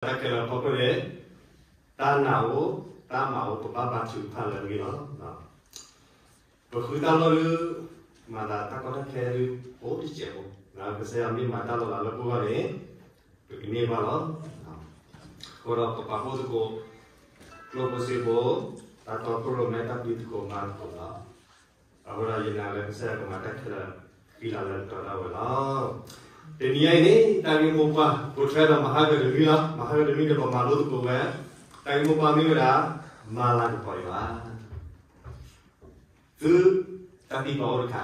တၢ်ခဲလၢာ်အဖီခိၣ်န့ၣ် တၢ်နာ်အိၣ်, တၢ်မၤအိၣ်, ပဘၣ်ပာ်ဆူးဖးလၢအဂ့ၤလီၤ. ပဃုတၢ်လီၢ်ဒုး မၤသးတၢ်ကီတၢ်ခဲဒုး အိၣ်တစဲးဖိ, ကစၢ်ယွၤမ့ၢ်မၤတၢ်လီၤလးလၢပဂီၢ်န့ၣ် ပကန့ၢ်ဘၣ်လီၤ. အဃိဒီးပပာ်ဖှိၣ်သကိး ကျိၣ်ဖိစ့ဖိ, တၢ်တီခိၣ်ရိၣ်မဲ တၢ်ပျံၤသကိးမၤသကိးလီၤ. အဃိဒီးယနာ်လၢကစၢ်ယွၤကမၤတၢ်ခဲလၢာ် ဃံလၤလၢကတီၤဒၣ်ဝဲလီၤ. တနံၤအံၤန့ၣ် တၢ်ဂ့ၢ်မိၢ်ပှၢ် ပိာ်ထွဲဒီးမဟါကတနွံလီၤ. မဟါကတနွံန့ၣ် ပမၤလိသကိးဝဲ တၢ်ဂ့ၢ်မိၢ်ပှၢ်မ့ၢ်ဝဲဒၣ် မၤလၤကပီၤယွၤ သုတၢ်သံကွၢ်အိၣ်တခါ,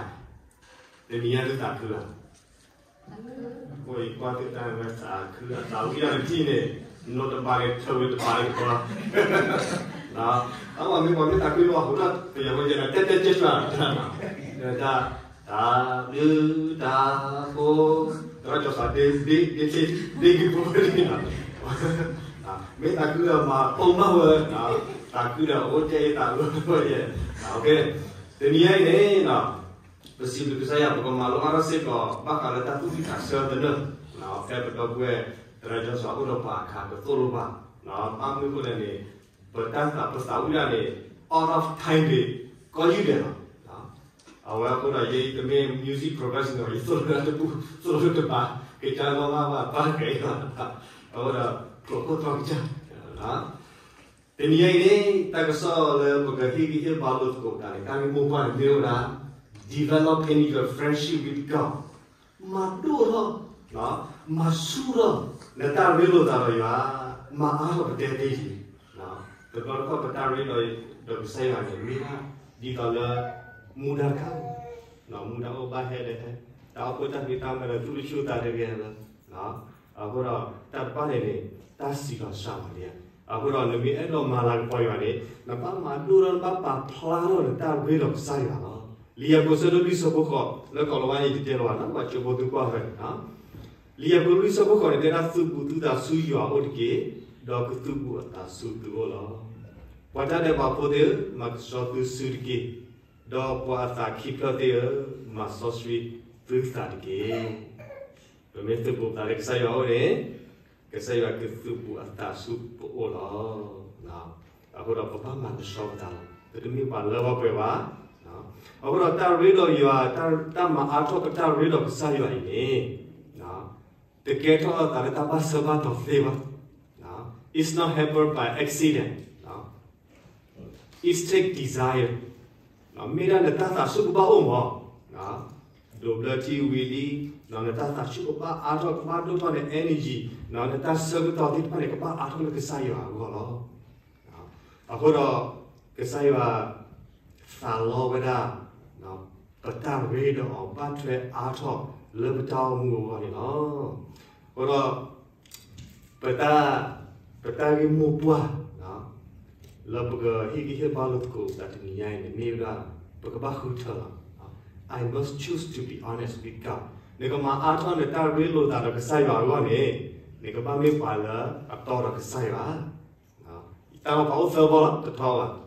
တနံၤညါသုသးခုဧါ. အဃိယကွၢ်သုတၢ်ဝဲသးခု အသးဝံၣ်အီၤတထံၣ်န့ၣ် နီၢ်တဘးကထၢဝံၤတဘးကထၢ, အဝဲမ့ၢ်ပှၤမ့ၢ်သးခုလီၤ အဃိဒီး ပယီၤဝဲယဲန့ၣ် တဲတဲကဲၢ်ကၢ် တၢ်ဘျုးတၢ်ဖှိၣ် သရၣ်ကၠီသးဒ့ဒ့ဒ့ဒ့ဂ့ၤဖိလံ, မ့ၢ်သးခုဒီးမၤပိာ်မၢ်ဝဲ, သးခုဒီးအိၣ်ကဲအံၤသးဝဲယဲ, တနံၤညါအံၤန့ၣ် ပစံးဘျုးကစၢ်ယွၤ ပကမၤလိအါထီၣ်စ့ၢ်ကီး ဘၣ်ဃးလၢတၢ်သူၣ်ဖှံသးဆၢသနၢၣ်, ဖဲပဒီပုၢ်ဝဲၢ် သရၣ်ကၠီသးအိၣ်ဒီးပှၤအခါကသိၣ်လိပှၤ, ဘၣ်မနုၤအဃိလဲၣ်န့ၣ် ပတၢ်သးပသးဝံၣ်ဒၣ်န့ၣ် out of time ဒံး ကီယုၢ်ဒဲးလီၤ. အဝဲအဃိဒီး ယတမ့ၢ် music professional ယသိၣ်လိတပူၤ သိၣ်လိတပူၤ ကစၢ်လီၤမၢ်ဘၣ်ပၢ်ကဲအံၤလီၤ, အဃိဒီး ကျိၣ်ဖိသီကစၢ် တနံၤအံၤန့ၣ် တၢ်ကစီၣ်လၢပကဟ့ၣ်ဂံၢ်ဟ့ၣ်ဘါလိာ်သကိးတၢ်န့ၣ် တၢ်ဂ့ၢ်မိၢ်ပှၢ်န့ၣ်မ့ၢ်ဝဲဒၣ် developing your friendship with God, မၤဒိၣ်ထီၣ်, မၤဆူၣ်ထီၣ် နတၢ်ရ့လိာ်သးဒီးယွၤ, မၤအါထီၣ်ပတဲသ့ယံၤ, တဘျီတခီၣ်ပတၢ်ရ့ဒီးကစၢ်ယွၤန့ၣ် မ့ၢ်ဒၣ်ဒ်သိးလၢ မူဒါတခါ, မူဒါအိၣ်ဘၣ်ဟဲဒီးဟဲ, တၢ်အိၣ်ဖှိၣ်တၢ်ဖံးတၢ်မၤဒီးသူၣ်တဆူၣ်သးတဂ့ၤလၢ အဃိဒီး တၢ်တဖၣ်န့ၣ်န့ၣ် တၢ်စံးလီၤစှၤလီၤလံဧါ. အဃိဒီးနမ့ၢ်အဲၣ်ဒိးမၤလၤကပီၤယွၤန့ၣ် နဘၣ်မၤဒိၣ်ထီၣ် နဘၣ်ပာ်ဖျါထီၣ်နတၢ်ရ့ဒီးကစၢ်ယွၤလီၤ. လံာ်ယၤကိာ်ဆၢဒိၣ်လွံၢ်ဆၢဖိဃိး လၢကိးလၤဝါန့ၣ် ယတဲလီၤဘၣ်နီၤ ပှၤကၠိဖိသုကွၢ်ဖဲန့ၣ်, လံာ်ယၤကိာ်လွံၢ်ဆၢဖိဃိးန့ၣ် တဲဒၣ် သုးဘူးသုသးဆူယွၤအအိၣ်တက့ၢ်, ဒီးကသုးဘူးအသးဆူသုအိၣ်လီၤ. ပှၤတၢ်ဒဲးဘးဖိသ့ၣ်ဧၢ, မၤကဆှီသုစုတက့ၢ်, ဒီးပှၤအသးခံဖျၢၣ်သ့ၣ်ဧၢ, မၤစီဆှံသုသးတက့ၢ်. ပမ့ၢ်သုးဘူးသးလၢကစၢ်ယွၤအအိၣ်န့ၣ် ကစၢ်ယွၤကသုးဘူးအသးဆူပအိၣ်လီၤ. အဃိဒီးပဘၣ်မၤကဆှီပသးလီၤ. ပတမ့ၢ်ပှၤလၢပှဲၤဘၣ်. အဃိဒီးတၢ်ရ့ဒီးယွၤ, တၢ်မၤအါထီၣ်ပတၢ်ရ့ဒီးကစၢ်ယွၤအံၤန့ၣ် တကဲထီၣ်အသးလၢတၢ်ဘၣ်ဆၢဘၣ်တီၤသ့ဘၣ်. It's not happen by accident. It take desire. မ့ၢ်ဒၣ်နတၢ်သးဆူၣ်ကဘၣ်အိၣ်မး, ဒိးဘျၢထံဝံၤလံ, နတၢ်သးဆူၣ်ကဘၣ်အါထီၣ် ကဘၣ်ဒိၣ်ထီၣ်န energy, နတၢ်ဆၢကတီၢ်သ့ၣ်တဖၣ်န့ၣ် ကဘၣ်အါထီၣ်လၢကစၢ်ယွၤအဂီၢ်လီၤ. အဃိဒီး ကစၢ်ယွၤသးလီဝဲဒၣ် ပတၢ်ရ့ဒီးအီၤဘၣ်ထွဲအါထီၣ်လၢပတၢ်အိၣ်မူအဂီၢ်န့ၣ်လီၤ. အဃိဒီး ပတၢ်ဂ့ၢ်မိၢ်ပှၢ် လၢပကဟ့ၣ်ဂံၢ်ဟ့ၣ်ဘါလိာ်သကိးတၢ်တနံၤညါအံၤန့ၣ် မ့ၢ်ဝဲဒၣ် ပကဘၣ်ဃုထၢလီၤ. I must choose to be honest with God. နကမၤအါထီၣ်နတၢ်ရ့လိာ်သးဒီးကစၢ်ယွၤအဂီၢ်န့ၣ် နကဘၣ်မ့ၢ်ပှၤလၢအတီဒီးကစၢ်ယွၤ တၢ်လီၤပာ်အိၣ်သၢဘီလီၤ တထီဘၣ်. အ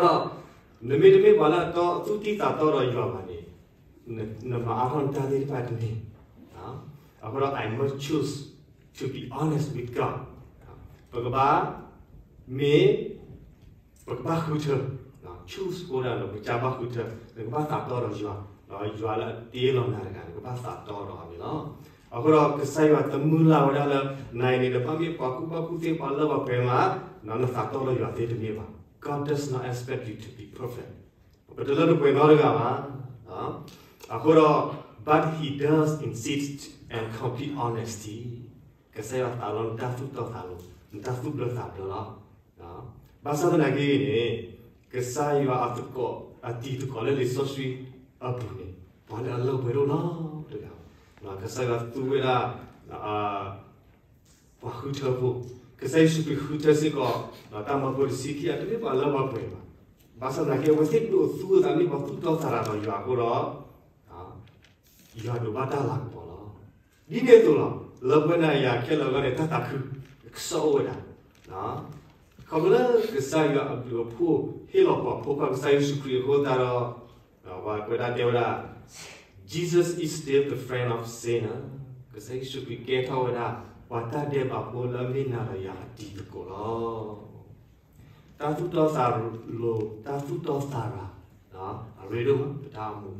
ဃိဒီး နမ့တမ့ၢ်ပှၤလၢအတီသူၣ်တံၢ်သးတီဒီးယွၤဘၣ်န့ၣ် နမၤအါထီၣ်နတၢ်သ့ၣ်တဖၣ်တန့ၢ်. အဃိဒီး I must choose to be honest with God. ပကဘၣ် မ့ၢ် ပကဘၣ်ဃုထၢ choose အိၣ်ဒၣ်လၢပကဘၣ်ဃုထၢ နကဘၣ်သးတီဒီးယွၤ, ယွၤလၢအတ့လီၤနၤတဂၤ နကဘၣ်သးတီဒီးအီၤန့ၣ်လီၤ. အဃိဒီးကစၢ်ယွၤတမုၢ်လၢ်ဝဲဒၣ်လၢ နၤအံၤန့ၣ် နဘၣ်မ့ၢ်ပှၤကူၣ်ဘၣ်ကူၣ်သ့ ပှၤလၢပှဲၤမး နသးတီဒီးယွၤသ့တမ့ၢ်ဘၣ်. God does not expect you to be perfect. ပတလၢတပှဲၤနီတဂၤဘၣ်. အဃိဒီး but he does insist and complete honesty. ကစၢ်ယွၤသးလီနတၢ်သူၣ်တီသးလိၤ နတၢ်သူၣ်ဘျၢသးဘျၢလီၤ. ဘၣ်ဆၣ်သနာ်က့န့ၣ် ကစၢ်ယွၤအသကိး အတံၤသကိးလၢလံာ်စီဆှံအပူၤန့ၣ် ပှၤလၢအလၢပှဲၤဒိၣ်နီတဂၤ, ကစၢ်ယွၤသူဝဲဒၣ် ပှၤဃုထၢဖိ, ကစၢ်ယ့ၣ်ၡူးခရံာ်ဃုထၢစ့ၢ်ကီး တၢ်မၢဖိတဆံခံ အတမ့ၢ်ပှၤလၢပှဲၤဘၣ်. ဘၣ်ဆၣ်သနာ်က့ အဝဲသ့ၣ်ဒိးသူအသးမ့ၢ်ပှၤသူၣ်တီသးတီဒီးယွၤအဃိဒီး ယွၤဒိးဘၣ်တၢ်လၤကပီၤလီၤ. ဒ်န့ၣ်အသိးလီၤ လၢပဝဲနၤယၤခဲလၢာ်အဂီၢ်န့ၣ် တၢ်သးခုကစီၣ်အိၣ်ဝဲဒၣ် ခီဖျိလၢကစၢ်ယွၤအဘျုးအဖှိၣ်ဟ့ၣ်လီၤပှၤဖိခွါကစၢ်ယ့ၣ်ၡူးခရံာ်အဃိသတးဒီး ပှၤကွဲးဒၣ်တဲဝဲဒၣ် Jesus is still the friend of sinner. ကစၢ်ယ့ၣ်ၡူးခရံာ်ကဲထီၣ်ဝဲဒၣ် ပှၤတၢ်ဒဲးဘးဖိလၢအမ့ၢ်နၤဒီးယၤအတံၤသကိးလီၤ. တၢ်သူၣ်တီသးလိၤ, တၢ်သူၣ်တီသးရၤ, အရ့ဒိၣ်မး ပတၢ်အိၣ်မူ.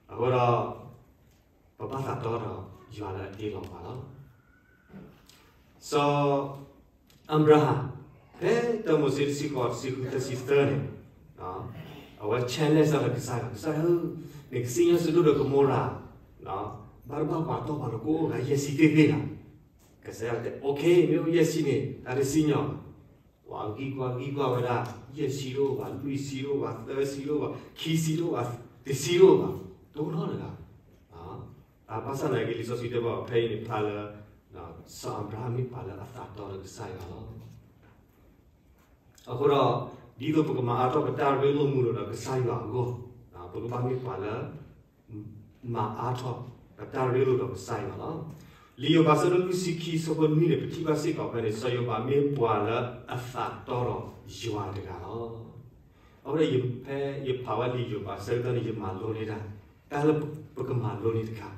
အဃိဒီး ပဘၣ်သးတီဒီးယွၤလၢအတ့လီၤပှၤလီၤ. စီၤအၤဘြၤဟၣ် ဖဲတၢမိၤၡ့တဆံဃိး တဆံဃု သၢဆံသၢန့ၣ်, အဝဲ challenge ဒီးကစၢ်ယွၤ, ကစၢ်ယွၤဧၢ, နကစံၣ်ညီၣ်စဒိၣ်ဒီးကမိရၤ, ဘၣ်တဘၣ်ပှၤတီၢ်ပှၤလိၤကိးဂၤယဲၢ်ဆံသ့ၣ်သ့ၣ်လီၤ. ကစၢ်ယွၤတဲ okay, မ့ၢ်အိၣ်ယဲၢ်ဆံန့ၣ် တၢ်တစံၣ်ညီၣ်ဘၣ်. ပှၤဂံၢ်ကွၢ်ဂံၢ်ကွၢ်ဝဲဒၣ် ယဲၢ်ဆံတအိၣ်ဘၣ်, လွံၢ်ဆံတအိၣ်ဘၣ်, သၢဆံတအိၣ်ဘၣ်, ခံဆံတအိၣ်ဘၣ်, တဆံတအိၣ်ဘၣ်, တအိၣ်နီတဂၤ. ဘၣ်ဆၣ်သနာ်က့ လံာ်စီဆှံတဲဘၣ်ဖဲအံၤန့ၣ် ဖျါလၢ စီၤအၤဘြၤဟၣ်မ့ၢ်ပှၤလၢအသးတီဒီးကစၢ်ယွၤလီၤ. အဃိဒီး ဒ်သိးပကမၤအါထီၣ်ပတၢ်ရ့လိာ်မုာ်လိာ်ဒီးကစၢ်ယွၤအဂီၢ်, ပကဘၣ်မ့ၢ်ပှၤလၢ မၤအါထီၣ်ပတၢ်ရ့လိာ်ဒီးကစၢ်ယွၤလီၤ. လံာ်ယိၤဘး ဆၢဒိၣ်လွံၢ်ဆံခံ ဆၢဖိနွံန့ၣ် ပထံၣ်ဘၣ်စ့ၢ်ကီးဖဲန့ၣ် စီၤယိၤဘးမ့ၢ်ပှၤလၢအသးတီဒီးယွၤတဂၤလီၤ. အဃိဒီး ဖဲယဖးဝဲလံာ်ယိၤဘးဆၢကတီၢ်န့ၣ် ယမၤလိန့ၢ်တၢ်, တၢ်လၢပကမၤလိန့ၢ်တခါ,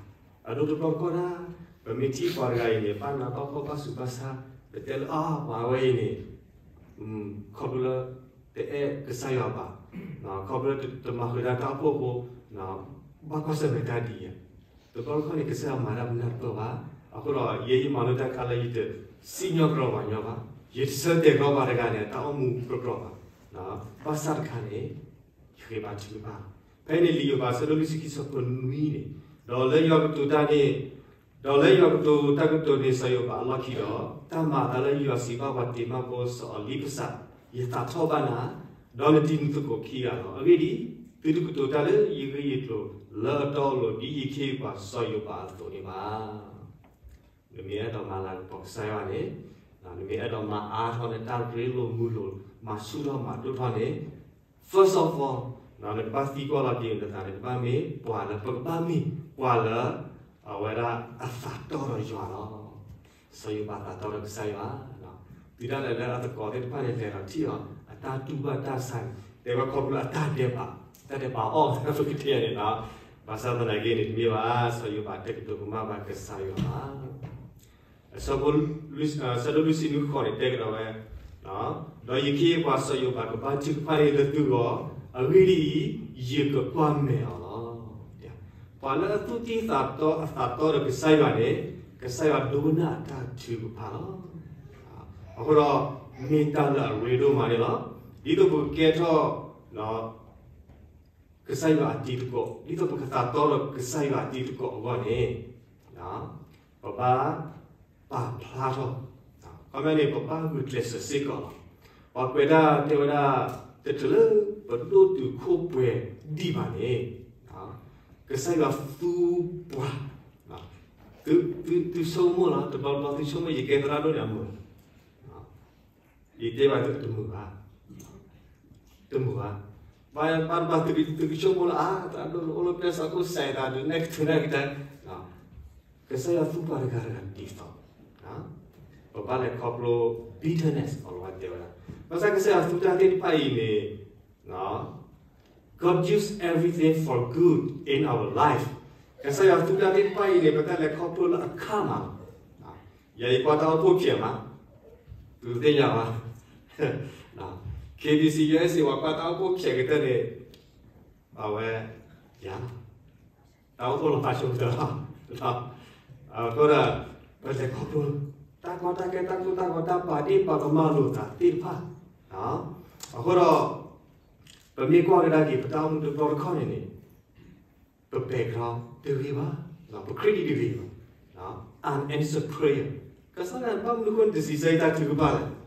အဒိတဘျီတခီၣ်ဒၣ် ပမ့ၢ်ထံၣ်ပှၤတဂၤအံၤန့ၣ် ဘၣ်နးဘၣ်ဖှီၣ်ဘၣ်ဆူးဘၣ်ဆါ, ပတဲလၢအါပှၤဝဲအံၤန့ၣ် ခီဖျိလၢ တအဲၣ်ကစၢ်ယွၤဘၣ်, ခီဖျိလၢတမၤဃုာ်တၢ်တၢ်အိၣ်ဖှိၣ်အဃိ, ဘၣ်ကွၢ်ဆၢၣ်မဲာ်တၢ်ဒ်အံၤ, တဘျီတခီၣ်န့ၣ် ကစၢ်ယွၤမၤတၢ်ပနၢ်တပၢၢ်ဘၣ်. အဃိဒီး ယဲယမၤလိတၢ်တခါလၢယတစံၣ်ညီၣ်ကြီပှၤညီဘၣ်, ယတဆၢတဲာ်ကြီပှၤတဂၤန့ၣ် တၢ်အိၣ်မူကြီကြီဘၣ်, ဘၣ်ဆၣ်တခါန့ၣ် ယဃ့ဘါထုကဖၣ်. ဖဲန့ၣ် လံာ်ယိၤဘး ဆၢဒိၣ်လွံၢ်ဆံခံ ဆၢဖိနွံန့ၣ်, ဒီးလၢယွၤကတိၤတၢ်န့ၣ် ဒီးလၢယွၤကတိၤတၢ်ကတိၤန့ၢ်စီၤယိၤဘးအလီၢ်ခံဒီး, တၢ်မၤအသးလၢယွၤစံးဘၣ်ပှၤတ့ၤမၣ်ဖိစီၤအလံးဖစး, ယသးထီၣ်ဘၣ်နၤ, ဒီးနတံၤနုၤသကိးခံဂၤလီၤ. အဂ့ၢ်ဒ်အံၤ, သုတကတိၤတၢ်လၢယဂ့ၢ်ယကျိၤလၢအတီအလိၤ ဒ်ယခ့ယပှၤစီၤယိၤဘးအသိးန့ၣ်ဘၣ်. နမ့ၢ်အဲၣ်ဒိးမၤလၤကပီၤကစၢ်ယွၤန့ၣ်, နမ့ၢ်အဲၣ်ဒိးမၤအါထီၣ်နတၢ်ရ့လိာ်မုာ်လိာ် မၤဆူၣ်ထီၣ်မၤဒိၣ်ထီၣ်န့ၣ်, first of all, နကဘၣ်သံကွၢ်လီၤက့ၤနသးန့ၣ် နကဘၣ်မ့ၢ်ပှၤလၢ ပကဘၣ်မ့ၢ်ပှၤလၢ အဝဲဒၣ်အသးတီဒီးယွၤလီၤ. စီၤယိၤဘးသးတီဒီးကစၢ်ယွၤ, တုၤဒၣ်လဲာ်လၢအသကိးသ့ၣ်တဖၣ်န့ၣ် လဲၤဒီးထံၣ်အီၤ အတၢ်တူၢ်ဘၣ်တၢ်ဆါန့ၣ် တဲဝဲခီဖျိအတၢ်ဒဲးဘး, တၢ်ဒဲးဘးအီၣ် ပကတဲန့ၣ်လီၤ. ဘၣ်ဆၣ်သနာ်က့န့ၣ် တမ့ၢ်ဘၣ်, စီၤယိၤဘးတကတိၤကမၣ်ဘၣ်ကစၢ်ယွၤဘၣ်. အဆၢဖိလွံၢ်, ဆၢဒိၣ်လွံၢ်ဆံနွံဃိးန့ၣ် တဲကဒီးဝဲ, ဒီးယခ့ယပှၤစီၤယိၤဘးကဘါထုကဖၣ်န့ၢ်လၢသုဂီၢ်, အဂ့ၢ်ဒ်အံၤ, ယကကွၢ်မဲာ်အီၤလီၤ. ပှၤလၢအသူၣ်တံၢ်သးတီအသးတီဒီးကစၢ်ယွၤန့ၣ်, ကစၢ်ယွၤဒိကနၣ်အတၢ်ထုကဖၣ်လီၤ. အဃိဒီး မ့ၢ်တၢ်လၢအရ့ဒိၣ်မးန့ၣ်လီၤ. ဒ်သိးပကကဲထီၣ် ကစၢ်ယွၤအတံၤသကိး, ဒ်သိးပကသးတီဒီးကစၢ်ယွၤအတံၤသကိးအဂီၢ်န့ၣ်, ပဘၣ်ပာ်ဖျါထီၣ်, ခီမ့ၢ်န့ၣ် ပဘၣ်ဂုာ်ကျဲးစၢးစ့ၢ်ကီးလီၤ. ပှၤကွဲးဒၣ်တဲဝဲဒၣ် တချုးလၢပဒိၣ်တုာ်ခိၣ်ပှဲၤဒံးဘၣ်န့ၣ်, ကစၢ်ယွၤသူပှၤ, သုဆိကမိၣ်လီၤ, တဘျီဘျီသုဆိကမိၣ် ယကဲသရၣ်ဒိၣ်န့ၣ်အမုာ် ယတဲဘၣ်သုတမုာ်ဘၣ်, တမုာ်ဘၣ်. ဘၣ်ဘၣ်တဘၣ်သုကဆိကမိၣ်လၢ အါ သရၣ်ဒိၣ်န့ၣ် အိၣ်လၢပျဲၢ်စီၤခိၣ်စဲးသးဒုးနဲၣ်ကထူနဲၣ်ကတၢၢ်, ကစၢ်ယွၤသူပှၤတဂၤတဂၤဒ်သိး, ပဘၣ်လဲၤခီဖျိ bitterness အလီၤတဲဝဲဒၣ်, ဘၣ်ဆၣ်ကစၢ်ယွၤသူတၢ်သ့ၣ်တဖၣ်အံၤန့ၣ် God use everything for good in our life. ကစၢ်ယွၤသူတၢ်သ့ၣ်တဖၣ်အံၤန့ၣ် ပတၢ်လဲၤခီဖျိလၢအခၣ်မးလီၤ. ယၤယကွၢ်တၢ်အိၣ်ဖှိၣ်ဖျဲးမး, သုသ့ၣ်ညါဘၣ်, KBC USA ပှၤကွၢ်တၢ်အိၣ်ဖှိၣ်ဖျဲးကတၢၢ်န့ၣ်, အဝဲ, ယၤ, တၢ်အိၣ်ဖှိၣ်လီၤဖးဆိကတၢၢ်လီၤ. အဃိဒီး ပလဲၤခီဖျိ တၢ်ကီတၢ်ခဲ တၢ်ကိၢ်တၢ်ဂီၤ တၢ်ပာ်ဒ့ၣ်ပာ်ကမၣ်လိာ်သးသ့ၣ်တဖၣ်, အဃိဒီး ပမ့ၢ်ကွၢ်ကဒါက့ၤ ပတၢ်အိၣ်မူတဘျီတခီၣ်န့ၣ်န့ၣ်, ပပဲာ်ကဒီးတဂ့ၤဘၣ်, ပခရံာ်ဒံးတဂ့ၤဘၣ်, unanswered prayer. ကစၢ်ယွၤဘၣ်မနုၤဃိတစံးဆၢယတၢ်ထုကဖၣ်လဲၣ်.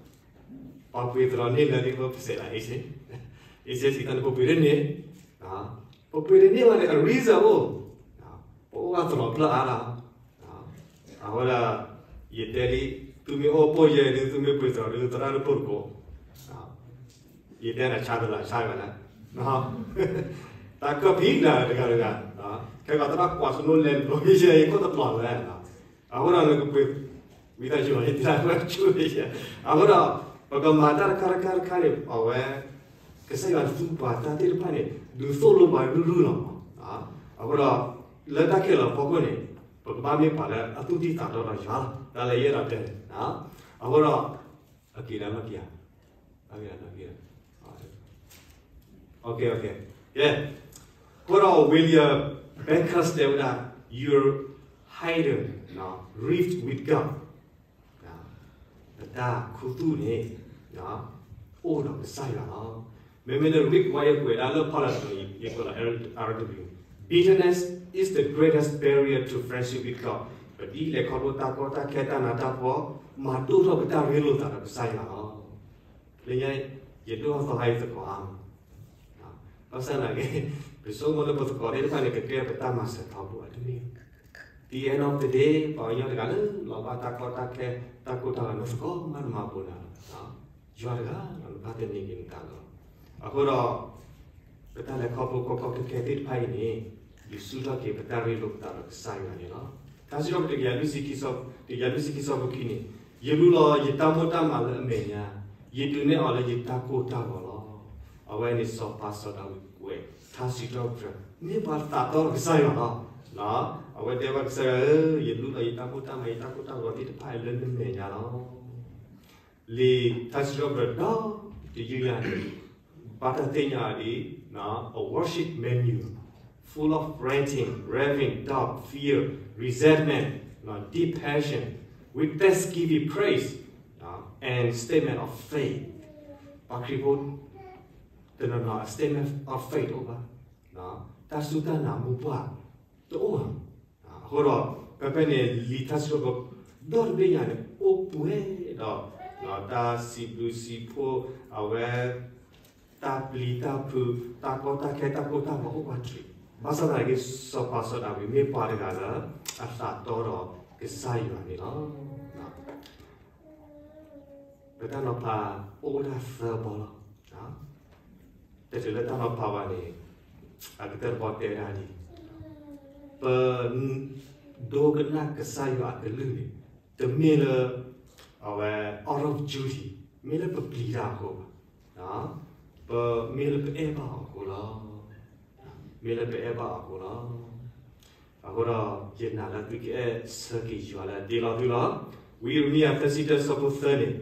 ပှၤပှ့ၤသရိာ်န့ၢ်လၢဒ်သိးပစဲးလၢ အ့ၣ်စ့, အ့ၣ်စ့စံးတၢ်န့ၣ် ပပှ့ၤတန့ၢ်, ပပှ့ၤတန့ၢ်ဘၣ်န့ၣ် အ reason အိၣ်, ပအိၣ်ဘၣ်သရိာ်ဖျၢၣ်အါလီၤ. အဃိဒီး ယတဲဒ် သုမ့ၢ်အိၣ်ပိၢ်ယဲၢ်ဒုး သုမ့ၢ်ပှ့ၤသရိာ်ဒုး သရၣ်တပိၢ်တကိး, ယတဲနၤဆါတလၢဆါဝဲလဲၣ်, တၢ်ကီၢ်ဖံးနၤတဂၤတဂၤ, ခဲကီးသရၣ်ကွၢ်စနိလဲၤတဘျီယဲၢ် ယခိၣ်တပျီၤလဲၣ်, အဃိဒီးနကပှ့ၤ ဝံသးစူၤလီၤ ယတဲဒၣ်ဝဲဆိယဲၢ်, အဃိဒီး ပကမၤတၢ်တခါတခါတခါန့ၣ် အဝဲ ကစၢ်ယွၤသူပှၤတၢ်သ့ၣ်တဖၣ်န့ၣ် ဒုးသိၣ်လိပှၤရုၢ်ရုၢ်လီၤ. အဃိဒီး လၢတၢ်ခဲလၢာ်အဖီခိၣ်န့ၣ် ပကဘၣ်မ့ၢ်ပှၤလၢအသူၣ်တံၢ်သးတီဒီးယွၤလီၤ. တၢ်လၢယအဲၣ်ဒိးတဲန့ၣ်, အဃိဒီး, အက့ၤဒၣ်မ့ၢ်က့ၤဧါ, အက့ၤဒၣ်မ့ၢ်က့ၤဧါ, ကဲ, အဃိဒီး William Barclay တဲဝဲဒၣ်, your hidden rift with God, ပတၢ်ခူသူၣ်န့ၣ် အိၣ်ဒီးကစၢ်ယွၤလီၤ. မ့မ့ၢ်လၢ Rick Warren ကွဲးဒၣ်လၢဖီလာ်တနီၤအံၤ ယကွဲးလီၤ R W, bitterness is the greatest barrier to friendship with God. ပဒ်လဲၤခီဖျိတၢ်ကီတၢ်ခဲတၢ်နးတၢ်ဖှီၣ်, မၤဒိၣ်ထီၣ်ပတၢ်ရ့လိာ်သးဒီးကစၢ်ယွၤလီၤ. လၢညါ, ယဒိၣ်ထီၣ်သီခါအံၤသကိးအါမး, ဘၣ်ဆၣ်သနာ်က့, ပဆိကမိၣ်လၢပသကိးသ့ၣ်တဖၣ်န့ၣ် ကကဲပတၢ်မၤစၢၤထီဘိအတမ့ၢ် the end of the day ပှၤကညီတဂၤလၢလီၤဘၣ်တၢ်ကီတၢ်ခဲ, တၢ်ကိၢ်တၢ်ဂီၤန့ၣ် သကိးမးတမၤပူၤနၤလီၤ. ယွၤတဂၤလီၤ နဘၣ်သန့ၤက့ၤနသးလီၤ. အဃိဒီး, ပတၢ်လဲၤခီဖျိကီကီခဲခဲသ့ၣ်တဖၣ်အံၤန့ၣ်, ယဆူၣ်ထီၣ်က့ၤပတၢ်ရ့လိာ်ပသးဒီးကစၢ်ယွၤန့ၣ်လီၤ. ထါစံးထီၣ်ပတြၢၤ တကယၤလွံၢ်ဆံခံဆၢဖိခံန့ၣ်, ယလူလီၤယတၢ်မိၣ်တၢ်မၤလၢအမဲာ်ညါ, ယဒုးနဲၣ်အီၤလၢယတၢ်ကိၢ်တၢ်ဂီၤလီၤ. အဝဲန့ၣ်စီၤပၤစီၤဒၤဝံးကွဲး ထါစံးထီၣ်ပတြၢၤ မ့ၢ်ပှၤသးတီဒီးကစၢ်ယွၤလီၤ. အဝဲတဲဘၣ်ကစၢ်ယွၤဧၢ, ယလူလီၤယတၢ်မိၣ်တၢ်မၤ ယတၢ်ကိၢ်တၢ်ဂီၤသ့ၣ်တဖၣ်အံၤလၢနမဲာ်ညါလီၤ. လံာ်ထါစံးထီၣ်ပတြၢၤဒီတယုၢ်ညါန့ၣ်, ဘၣ်တၢ်သ့ၣ်ညါအီၤဒ်, a worship manual full of ranting, raving, doubt, fear, resentment, deep passion, with thanksgiving, praise, and statement of faith. ပှၤခရံာ်ဖိတနီၤနီၤ statement of faith တအိၣ်ဘၣ်, တၢ်စူၢ်တၢ်နာ်မိၢ်ပှၢ်တအိၣ်ဘၣ်. အဃိဒီး, ဖဲဖဲန့ၣ် လံာ်ထါစံးထီၣ်ပတြၢၤ ဒီတဘ့ၣ်ညါန့ၣ် အိၣ်ပှဲၤဒီး, တၢ်စံးဘျုးစံးဖှိၣ်, အဝဲ, တၢ်ပျံၤတၢ်ဖုး, တၢ်ကီတၢ်ခဲ တၢ်ကိၢ်တၢ်ဂီၤအိၣ်ပှဲၤထံး, ဘၣ်ဆၣ်သနာ်က့ စီၤပၤစီၤဒၤဝံး မ့ၢ်ပှၤတဂၤလၢ အသးတီဒီးကစၢ်ယွၤန့ၣ်လီၤ. ပတၢ်နီၤဖးအိၣ်ဝဲဒၣ်သၢဘီလီၤ. တချုးလၢတၢ်နီၤဖးဘၣ်န့ၣ်, အကတၢၢ်တဘီတဲဒၣ်ဒ်အံၤ, ပ, ဒိကနၣ်ကစၢ်ယွၤအကလုၢ်န့ၣ်, တမ့ၢ်လၢ, အဝဲ, out of duty, မ့ၢ်လၢပပျံၤတၢ်အဃိဘၣ်, ပမ့ၢ်လၢပအဲၣ်ဘၣ်အီၤအဃိလီၤ. မ့ၢ်လၢပအဲၣ်ဘၣ်အီၤအဃိလီၤ. အဃိဒီး, ယနာ်လၢသုကအဲၣ်ဆၢက့ၤယွၤလၢအဒ့လီၤသုလီၤ. ဝံယံးရမံယၤ သၢဆံတၢ ဆၢဖိသၢန့ၣ်,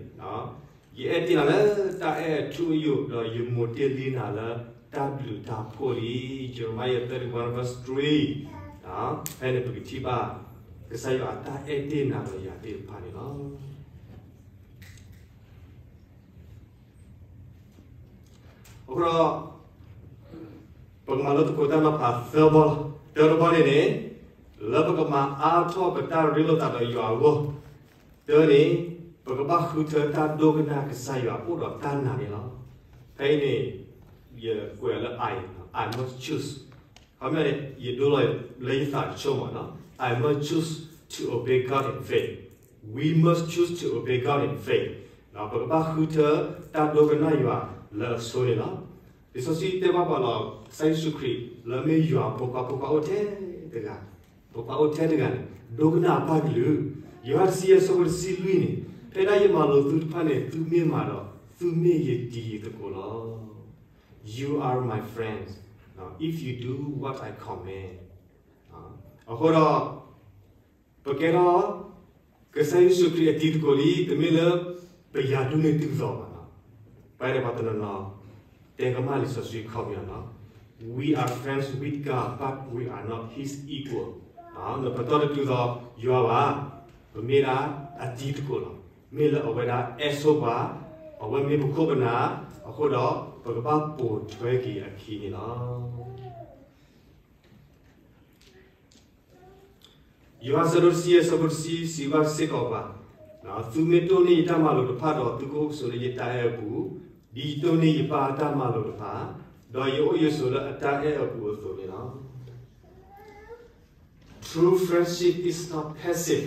ယအဲၣ်တ့ၢ်နၤလၢတၢ်အဲၣ်အထူအယိာ် ဒီးယမိာ်တ့ၢ်လံနၤလၢတၢ်ဘျုးတၢ်ဖှိၣ်လံ. Jeremiah thirty-one verse three, ဖဲန့ၣ်ပကထံၣ်ဘၣ်, ကစၢ်ယွၤအတၢ်အဲၣ်တ့ၢ်နၤဒီးယၤသ့ၣ်တဖၣ်န့ၣ်လီၤ. အဃိဒီး, ပကမၤလိသကိးတၢ်နီၤဖးသၢဘီလီၤ. တၢတဘီန့ၣ်န့ၣ်, လၢပကမၤအါထီၣ်ပတၢ်ရ့လိာ်သးဒီးယွၤအဂီၢ်, တၢန့ၣ်, ပကဘၣ်ဃုထၢတၢ်ဒိကနၣ်ကစၢ်ယွၤအိၣ်ဒီးတၢ်နာ်န့ၣ်လီၤ. ဖဲအံၤန့ၣ်, ယကွဲးလၢ I, I must choose. ခီမ့ၢ်န့ၣ် ယဒိလီၤလၢယသးတဆိကမိၣ်နီၤ, I must choose to obey God in faith. We must choose to obey God in faith. ပကဘၣ်ဃုထၢတၢ်ဒိကနၣ်ယွၤလၢအဆိန့ၣ်လီၤ. လံာ်စီဆှံတဲဘၣ်ပှၤလီၤ, ကစၢ်ယ့ၣ်ၡူးခရံာ်လၢအမ့ၢ်ယွၤအဖိခွါ, ဖိခွါအိၣ်ထဲတဂၤ, ဖိခွါအိၣ်ထဲတဂၤန့ၣ်, ဒိကနၣ်အပၢ်ကလုၢ်. ယိၤဟၣ်တဆံယဲၢ် ဆၢဖိတဆံလွံၢ်န့ၣ်, ဖဲဒၣ်ယမၤလိာ်သုတဖၣ်န့ၣ် သုမ့ၢ်မၤဒီး, သုမ့ၢ်ယတံၤသကိးလီၤ. You are my friends, if you do what I command. အဃိဒီး, ပကဲထီၣ်ကစၢ်ယ့ၣ်ၡူးခရံာ်အတံၤသကိးလံ, တမ့ၢ်လၢပယၤဒိးန့ၢ်တုၤသိးဘၣ်. ပှၤတနီၤနီၤ တဲကမၣ်လံာ်စီဆှံခီပညီနီၤ, We are friends with God, but we are not his equal. ပတီၢ်တတုၤသိးယွၤဘၣ်, ပမ့ၢ်ဒၣ်အတံၤသကိးလီၤ. မ့ၢ်လၢအဝဲဒၣ်အဲၣ်ဆိပှၤ, အဝဲမ့ၢ်ပခိၣ်ပနၢ်, အဃိဒီးပကဘၣ်ပိာ်ထွဲက့ၤအခံန့ၣ်လီၤ. ယိၤဟၣ်ဆၢဒိၣ်တဆံယဲၢ် ဆၢဖိတဆံ စံးဘၣ်စ့ၢ်ကီးပှၤ, သုမ့ၢ်တိၢ်န့ၢ်ယတၢ်မၤလိာ်တဖၣ်ဒီး သုကအိၣ်ကဆိးလၢယတၢ်အဲၣ်အပူၤ, ဒ်ယတိၢ်န့ၢ်ယပၢ်အတၢ်မၤလိာ်တဖၣ်, ဒီးယအိၣ်ယဆိးလၢအတၢ်အဲၣ်အပူၤအသိးန့ၣ်လီၤ. True friendship is not passive.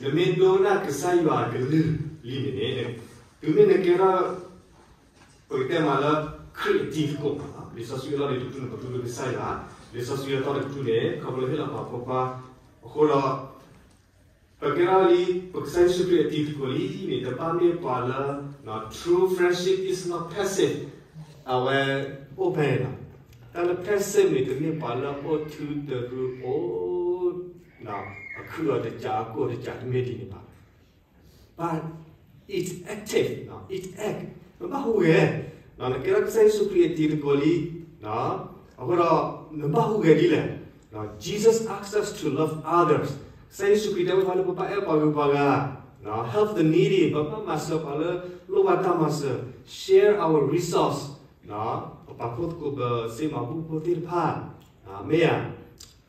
နမ့ၢ်ဒိကနၣ်ကစၢ်ယွၤအကလုၢ်လံန့ၣ်န့ၣ်, တုၤမ့ၢ်နကဲထီၣ် ပကတဲမ့ၢ်လၢခရံာ်အတံၤသကိး, လံာ်စီဆှံအလီၢ်န့ၣ် တဖုန့ၣ် ပဖုလၢကစၢ်ယွၤ, လံာ်စီဆှံအလီၢ်တဖုန့ၣ် ခီဖျိလၢဟ့ၣ်လီၤပှၤဖိခွါ, အဃိဒီး ပကဲထီၣ်လံ ပကစၢ်ယ့ၣ်ၡူးခရံာ်အတံၤသကိးလံန့ၣ် တဘၣ်မ့ၢ်ပှၤလၢ, true friendship is not passive. အဝဲအိၣ်ဖဲန့ၣ်လီၤ. တၢ်လၢ passive န့ၣ် တမ့ၢ်ပှၤလၢအိၣ်ထုတရူးအိၣ် အခုၣ်အီၤတကး အကိၢ်တကး တမ့ၢ်ဒ်န့ၣ်ဘၣ်. but it active, it act, နဘၣ်ဟူးဂဲၤ, နကဲထီၣ်ကစၢ်ယ့ၣ်ၡူးခရံာ်အတံၤသကိးလံ, အဃိဒီး နဘၣ်ဟူးဂဲၤဒ်လဲၣ်, Jesus asks us to love others. ကစၢ်ယ့ၣ်ၡူးခရံာ်တဲဝဲဒၣ်လၢပဘၣ်အဲၣ်ပှၤဂုၤပှၤဂၤ, help the needy, ပဘၣ်မၤစၢၤပှၤလၢလိၣ်ဘၣ်တၢ်မၤစၢၤ, share our resource, ပပာ်ဖှိၣ်သကိးပစ့မၤဘူၣ်ဖိသ့ၣ်တဖၣ်, မ့ၢ်ဧါ,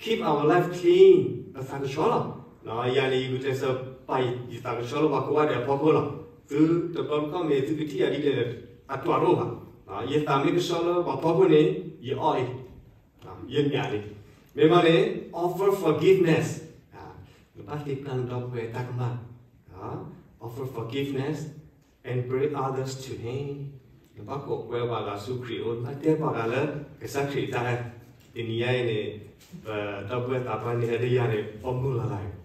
keep our life clean, ပသးကဆှီလီၤ. ယၤန့ၣ် ယဂုာ်ကျဲးစၢးပာ် ယသးကဆှီလၢပှၤကိးဂၤဒဲးအဖီခိၣ်လီၤ. သုတဘျီတခီၣ်မ့ၢ်သုကထံၣ်ယၤဒ်လဲၣ် အတၢ်တအိၣ်ဘၣ်. ယသးမ့ၢ်ကဆှီလၢပှၤဖီခိၣ်န့ၣ် ယအီၣ်အံၤ, ယမၠးလံ. မ့ၢ်မးန့ၣ် offer forgiveness, နဘၣ်သ့ၣ်ပျၢ်နဒီပုၢ်ဝဲၢ်တၢ်ကမၣ်, offer forgiveness and bring others to him. နဘၣ်ကိးကွဲပှၤဂၤဆူခရံာ်အအိၣ်, နဘၣ်တဲပှၤဂၤလၢကစၢ်ခရံာ်တၢ်အဲၣ်, တနံၤညါအံၤန့ၣ် ပဒီပုၢ်ဝဲၢ်သးပှၢ်န့ၣ် ဟဲဒ်ယၤန့ၣ် ပိာ်မုၣ်လီၤသး,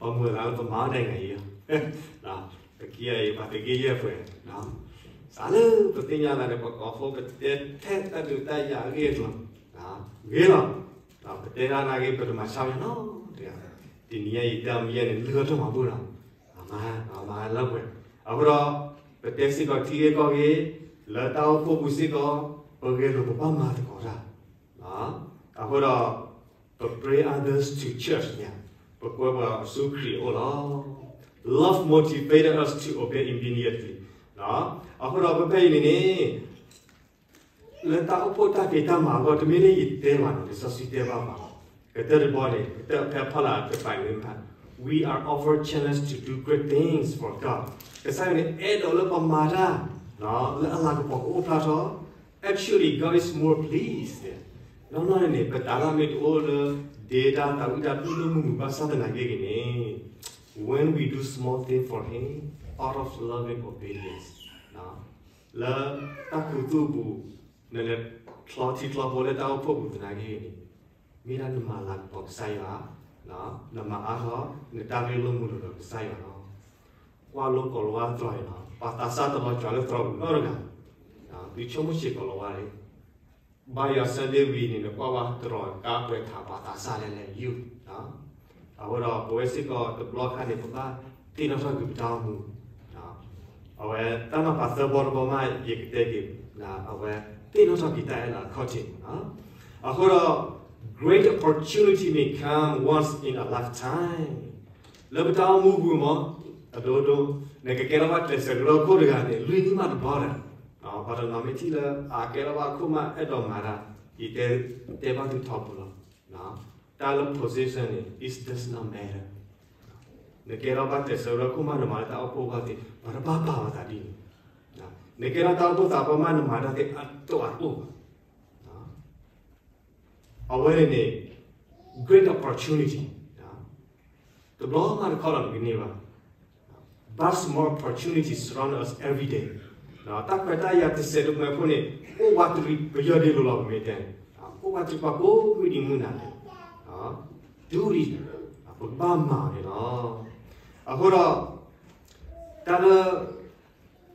ပိာ်မုၣ်လီၤသးလၢပမၤအီၣ်ဒဲးဂၤအံၤလီၤ. ပက့ၤအံၤ ပှၤသုးက့ယဲၢ်ပှဲၤ, စးလၢပသ့ၣ်ညါသးန့ၣ် ပကိးဖိ ပတဲထဲတၢ်ဒုးတၢ်ယၤအဂ့ၢ်အကျိၤ, ဂ့ၤလီၤ. ပတဲဒၣ်နာ်က့ ပတမၤဆါယၤနီတဂၤ, တနံၤညါအံၤ တၢ်မံယဲၢ်န့ၣ် လုၢ်အီၣ်ထီၣ်မၤဘူၣ်လီၤ, မၤလၢပှဲၤ. အဃိဒီး ပတဲစ့ၢ်ကီးထံဂ့ၢ်ကီၢ်ဂ့ၢ်, လၢတၢ်အိၣ်ဖှိၣ်ပူၤစ့ၢ်ကီး ပဂဲၤလိာ်ပဘၣ်မၤသကိးတၢ်, အဃိဒီး ပ bring others to church န့ၣ် ပကွဲပှၤဆူခရံာ်အအိၣ်လီၤ. Love motivated us to obey immediately. အဃိဒီးဖဲဖဲအံၤန့ၣ်န့ၣ် လၢတၢ်အိၣ်ဖှိၣ်တၢ်ဖံးတၢ်မၤအဂီၢ် တမ့ၢ်လၢယတဲဘၣ်န့ၣ် လံာ်စီဆှံတဲဘၣ်ဘၣ်လီၤ. ကတၢၢ်တဘီန့ၣ် ကတၢၢ်ဖဲဖီလာ်တပၤန့ၣ် we are offered challenge to do great things for God. ကစၢ်ယွၤန့ၣ် အဲၣ်ဒိးလၢပမၤတၢ် လၢအလၤကပီၤကအိၣ်ဖျါထီၣ် actually God is more pleased. နီၢ်နီၢ်န့ၣ် ပတၢ်လၢမ့ၢ်တအိၣ်လၢ ဒ့တၢ်သးဝံၣ်တၢ်ဒိၣ်ဒိၣ်မုၢ်မုၢ်ဘၣ်ဆၣ်သနာ်က့ဂ့ၤန့ၣ် when we do small thing for him out of loving obedience, လၢတၢ်ခူသူၣ်ပူၤ နလဲၤချီထံချီဖိလၢတၢ်အိၣ်ဖှိၣ်ပူၤသနာ်က့ဂ့ၤန့ၣ် မ့ၢ်ဒၣ်နမၤလၤကပီၤကစၢ်ယွၤ, နမၤအါထီၣ် နတၢ်ရ့လိာ်မုာ်လိာ်ဒီးကစၢ်ယွၤလီၤ. ကွၢ်လိကိးလၤဝါတြီၤအံၤလီၤ, ပှၤသးစၢ်တလီၤစှၤလၢတြီၤပူၤနီတဂၤ, သုဆိကမိၣ်ဆံးကိးလၤဝါလံ. ဘါယွၤ Sunday ဝံၤန့ၣ် နကွၢ်ဝဲတြီၤကါပှဲၤထး ပှၤသးစၢ်လဲၣ်လဲၣ်ယုၢ် အဃိဒီးပဝဲစ့ၢ်ကီးတဘျီခါန့ၣ် ပဘၣ်သ့ၣ်နီၣ်ထီၣ်က့ၤပတၢ်အိၣ်မူ, အဝဲတၢ်နီၤဖးသၢဘီတဘီမး ယကတဲက့ၤ, အဝဲသ့ၣ်နီၣ်ထီၣ်က့ၤတၢ်အဲၣ်လီၤအခီၣ်ထံးမး, အဃိဒီး great opportunity may come once in a lifetime. လၢပတၢ်အိၣ်မူပူၤမး အဒိဒိ နကကဲထီၣ်ဘၣ်ကျဲးစၢးကရၢခိၣ်တဂၤန့ၣ် လွံၢ်နံၣ်မးတဘျီဒီး, ပှၤတနီၤမ့ၢ်ထံၣ်လၢအကဲထီၣ်ဘၣ်ခိၣ်မးအဲၣ်ဒိးမၤတၢ်, ယတဲဘၣ်သုထီဘိလီၤ. တၢ်လၢ position န့ၣ် it does not matter. နကဲထီၣ်ဘၣ်ကျဲးစၢးကရၢခိၣ်မး နမၤလၢတၢ်အိၣ်ဖှိၣ်ဘၣ်သ့ၣ် ပှၤတဘၣ်ပာ်လီၤသးဒ်န့ၣ်, နကဲထီၣ်တၢ်အိၣ်ဖှိၣ်သးပှၢ်မး နမၤတၢ်သ့ၣ်အတီၢ်အတိၢ်ဘၣ် အဝဲန့ၣ်န့ၣ် great opportunity တဘျီမးတခီလီၤ နကန့ၢ်ဘၣ်, but small opportunities surround us every day. တၢ်ခွဲးတၢ်ယာ်တစဲးတမှဲၤဖိန့ၣ် အိၣ်ဝးတရံးပယီၤဒ့လိၤလီၤ ပမ့ၢ်တဲန့ၣ်, အိၣ်ဝးတရံးပှၤကိးမုၢ်နံၤမုၢ်နၤန့ၣ်, ဒုးဒံး ပကဘၣ်မၤန့ၣ်လီၤ. အဃိဒီး တၢ်လၢ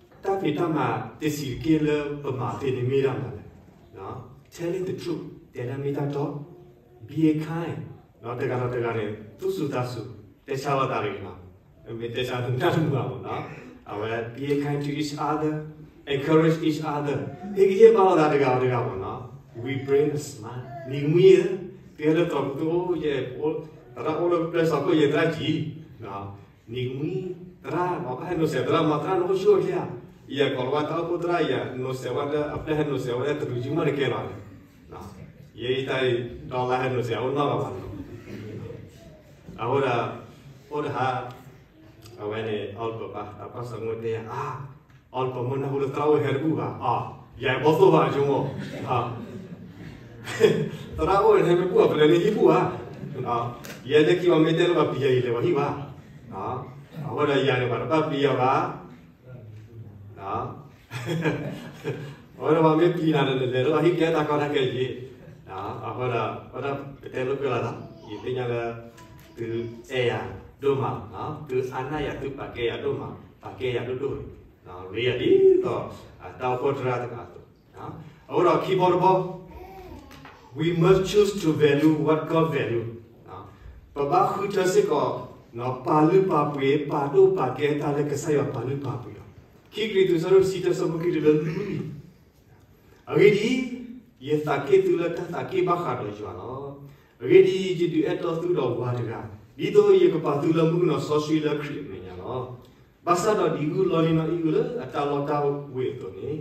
တၢ်ဖံးတၢ်မၤတဆံးတက့ၢ်လၢပမၤသ့န့ၣ်မ့ၢ်ဒၣ်မနုၤလဲၣ်, telling the truth တဲတၢ်မ့ၢ်တၢ်တီ, be kind တဂၤဒီးတဂၤန့ၣ် သူၣ်စူၤသးစူၤ တဲဆါလိာ်သးတဂ့ၤလီၤ, မ့ၢ်တဲဆါတမုာ်တၢ်တမုာ်ဘၣ်မး, အဝဲ be kind to each other, encourage each other ဟ့ၣ်ဂံၢ်ဟ့ၣ်ဘါလိာ်သးတဂၤဒီးတဂၤမး, we bring a smile နံၤကမှံ သုဟဲလၢသရိာ်ပူၤ သရၣ်အိၣ်လၢပျဲၢ်စီၤခိၣ်ယဲၢ်သရၣ်ကံ နံၤကမှံ သရၣ်မ့ၢ်ဘၣ်ဟဲနိးစဲးသရၣ်မး သရၣ်နအိၣ်ဆူၣ်အိၣ်ချ့ဧါ, ယကိးလီၤဝဲတၢ်အိၣ်ဖှိၣ်သရၣ်ယၤ နိးစဲးဝဲဒၣ်အပျဲၢ်ဟဲနိးစဲးဝဲဒၣ်တရူးကံမးတကဲလီၤန့ၣ်, ယဲယတၢ်ဒီလါဟဲနိးစဲးအိၣ်နီၢ်ဂၤဘၣ်, အဃိဒီး အိၣ်တဟါ အဝဲန့ၣ် အီၣ်လၢပပၢ် တၢ်ပၢ်စီၤမိၢ်တဲယၤ အါ အီၣ်လၢပမိၢ်နၢ်ဟူလၢသရၣ်အိၣ်ဟဲတဘူၣ်ဘၣ်, အါ ယၤဘီသိၣ်ဘၣ်အဆိကမိၣ်, သရၣ်အိၣ်ဟဲမ့ၢ်ဘူၣ်ဘၣ် ပလဲၤန့ၢ်ဟံၣ်ဘူၣ်ဘၣ်, ယဲဒၣ်ခံဘၣ်မ့ၢ်တဲလၢပှၤပျံၤယၤအံၤလဲၤပှၤဟံၣ်ဘၣ်, အဃိဒီးယၤန့ၣ် ပှၤတဘၣ်ပျံၤယၤဘၣ် အဝဲဒၣ်ပှၤမ့ၢ်ပျံၤနၤဒီး နလဲၤလၢပှၤဟံၣ်ကဲတၢ်ကီတၢ်ခဲယ့ၣ်, အဃိဒီး အဝဲဒၣ်ပတဲလိာ်ကွဲလီၤသး ယသ့ၣ်ညါလၢ သုအဲၣ်ယၤဒိၣ်မး, သုအါန့ၢ်ယၤ သုပာ်ကဲယၤဒိၣ်မး ပာ်ကဲယၤဒိၣ်ဒိၣ်, ရ့ယၤဒ်သိး တၢ်အိၣ်ဖှိၣ်သရၣ်တဂၤအသိး, အဃိဒီးခံဘီတဘီ we must choose to value what God value. ပဘၣ်ဃုထၢစ့ၢ်ကီး ပာ်လုၢ်ပာ်ပှ့ၤ ပာ်ဒိၣ်ပာ်ကဲတၢ်လၢကစၢ်ယွၤပာ်လုၢ်ပာ်ပှ့ၤလီၤ. ခံကရံၣ်သူး ဆၢဒိၣ်တဆံတၢ ဆၢဖိခံတုၤလၢလွံၢ်, အဂ့ၢ်ဒ်အံၤ, ယသးက့ၢ်သုလၢတၢ်သးက့ၢ်ဘၣ်ဃးဒီးယွၤလီၤ. အဂ့ၢ်ဒ်အံၤ, ယဒုးအဲၣ်တီသုဒီးဝၤတဂၤ, ဒ်သိးယကပာ်သုလၢမုၣ်ကနီၤစီဆှံလၢခရံာ်အမဲာ်ညါလီၤ. ဘၣ်ဆၣ်ဒီးဒ်ဂုၢ်လီန့ၢ်နီၢ်အံၣ်အုၣ်လၢအတၢ်လီတၢ်ဝ့ၢ်အသိးန့ၣ်,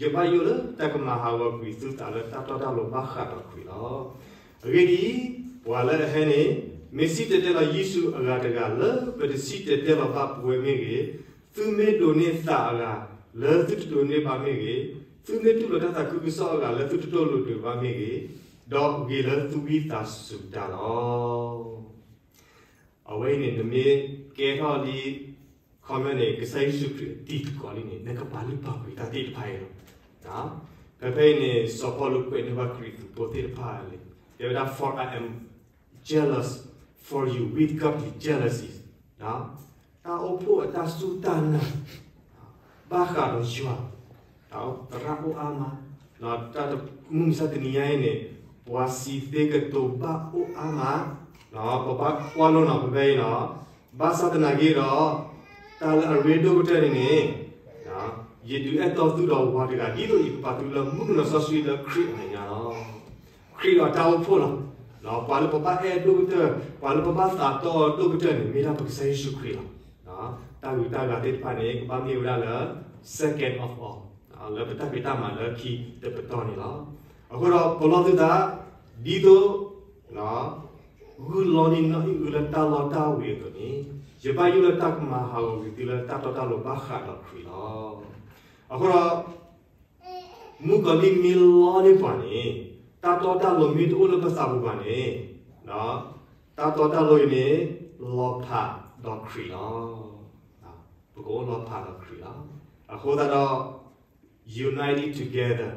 ယဘၣ်ယိၣ်လၢတၢ်ကမၤဟးဂီၤကွံာ်သုသးလၢတၢ်တီတၢ်လိၤဘၣ်ဃးဒီးခရံာ်လီၤ. အဂ့ၢ်ဒ်အံၤ, ပှၤလၢအဟဲန့ၣ် မ့ၢ်စံၣ်တဲၤတဲလီၤယ့ၣ်ၡူးအဂၤတဂၤလၢပတစံၣ်တဲၤတဲလီၤဘၣ်ပဝဲမ့ၢ်ဂ့ၤ, သုမ့ၢ်ဒိးန့ၢ်သးအဂၤလၢသုတဒိးန့ၢ်ဘၣ်မ့ၢ်ဂ့ၤ, သုမ့ၢ်တူၢ်လိာ်တၢ်သးခုကစီၣ်အဂၤလၢသုတတူၢ်လိာ်ဒံးဘၣ်မ့ၢ်ဂ့ၤ, ဒီးဂ့ၤလၢသုဝံသးစူၤတၢ်လီၤ. အဝဲအံၤန့ၣ် နမ့ၢ်ကဲထီၣ်လံ ခီမ့ၢ်န့ၣ် ကစၢ်ယ့ၣ်ၡူးခရံာ်အတံၤသကိးလံန့ၣ် နကပာ်လုၢ်ပာ်ပှ့ၤတၢ်သ့ၣ်တဖၣ်အံၤလီၤ. ဖဲဖဲအံၤန့ၣ် စီၤပီလူးကွဲးန့ၢ်ဘၣ်ကရံၣ်သူးဖိသ့ၣ်တဖၣ်လံ, တဲဝဲဒၣ် For I am jealous for you with godly jealousy. တၢ်အိၣ်ဖှိၣ်အတၢ်စူၢ်တၢ်နာ် ဘၣ်ဃးဒီးယွၤ သရၣ်အိၣ်အါမး, တၢ်မုၢ်မဆါတနံၤညါအံၤန့ၣ် ပှၤစံးသ့ကတိၤဘၣ်အိၣ်အါမး, ပဘၣ်ကွၢ်လိနီၤဖဲဖဲအံၤနီၤ, ဘၣ်ဆၣ်သနာ်က့ဒီး တၢ်လၢအရ့ဒိၣ်ကတၢၢ်န့ၣ်န့ၣ် ယဒုးအဲၣ်တီသုဒီးဝၤတဂၤ ဒ်သိးယကပာ်သုလၢမုၣ်ကနီၤစီဆှံလၢခရံာ်အမဲာ်ညါလီၤ. ခရံာ်ဒီးတၢ်အိၣ်ဖှိၣ်လီၤ. ပှၤလၢပဘၣ်အဲၣ်ဒိၣ်ကတၢၢ် ပှၤလၢပဘၣ်သးတီအဒိၣ်ကတၢၢ်န့ၣ် မ့ၢ်ဒၣ်ပကစၢ်ယ့ၣ်ၡူးခရံာ်လီၤ. တၢ်ဂုၤတၢ်ဂၤသ့ၣ်တဖၣ်န့ၣ် ကဘၣ်မ့ၢ်ဝဲဒၣ်လၢ second of all လၢပတၢ်ဖံးတၢ်မၤလၢခံတပတီၢ်န့ၣ်လီၤ. အဃိဒီးပလီၢ်သုသး ဒ်သိး ဂုၢ်လီန့ၢ်နီၢ်အံၣ်အုလၢတၢ်လီတၢ်ဝ့ၢ်အသိးန့ၣ် ယဘၣ်ယိၣ်လၢတၢ်ကမၤဟးဂီၤကွံာ်သုလၢတၢ်တီတၢ်လိၤဘၣ်ဃးဒီးခရံာ်လီၤ. အဃိဒီး မုၣ်ကီၤလံၢ်မ့ၢ်လီန့ၢ်ပှၤန့ၣ် တၢ်တီတၢ်လိၤမ့ၢ်တအိၣ်လၢပသးပူၤဘၣ်န့ၣ် တၢ်တီတၢ်လိၤအံၤန့ၣ် လီၤဖးဒီးခရံာ်လီၤ. ပကအိၣ်လီၤဖးဒီးခရံာ်လီၤ. အဃိသတးဒီး united together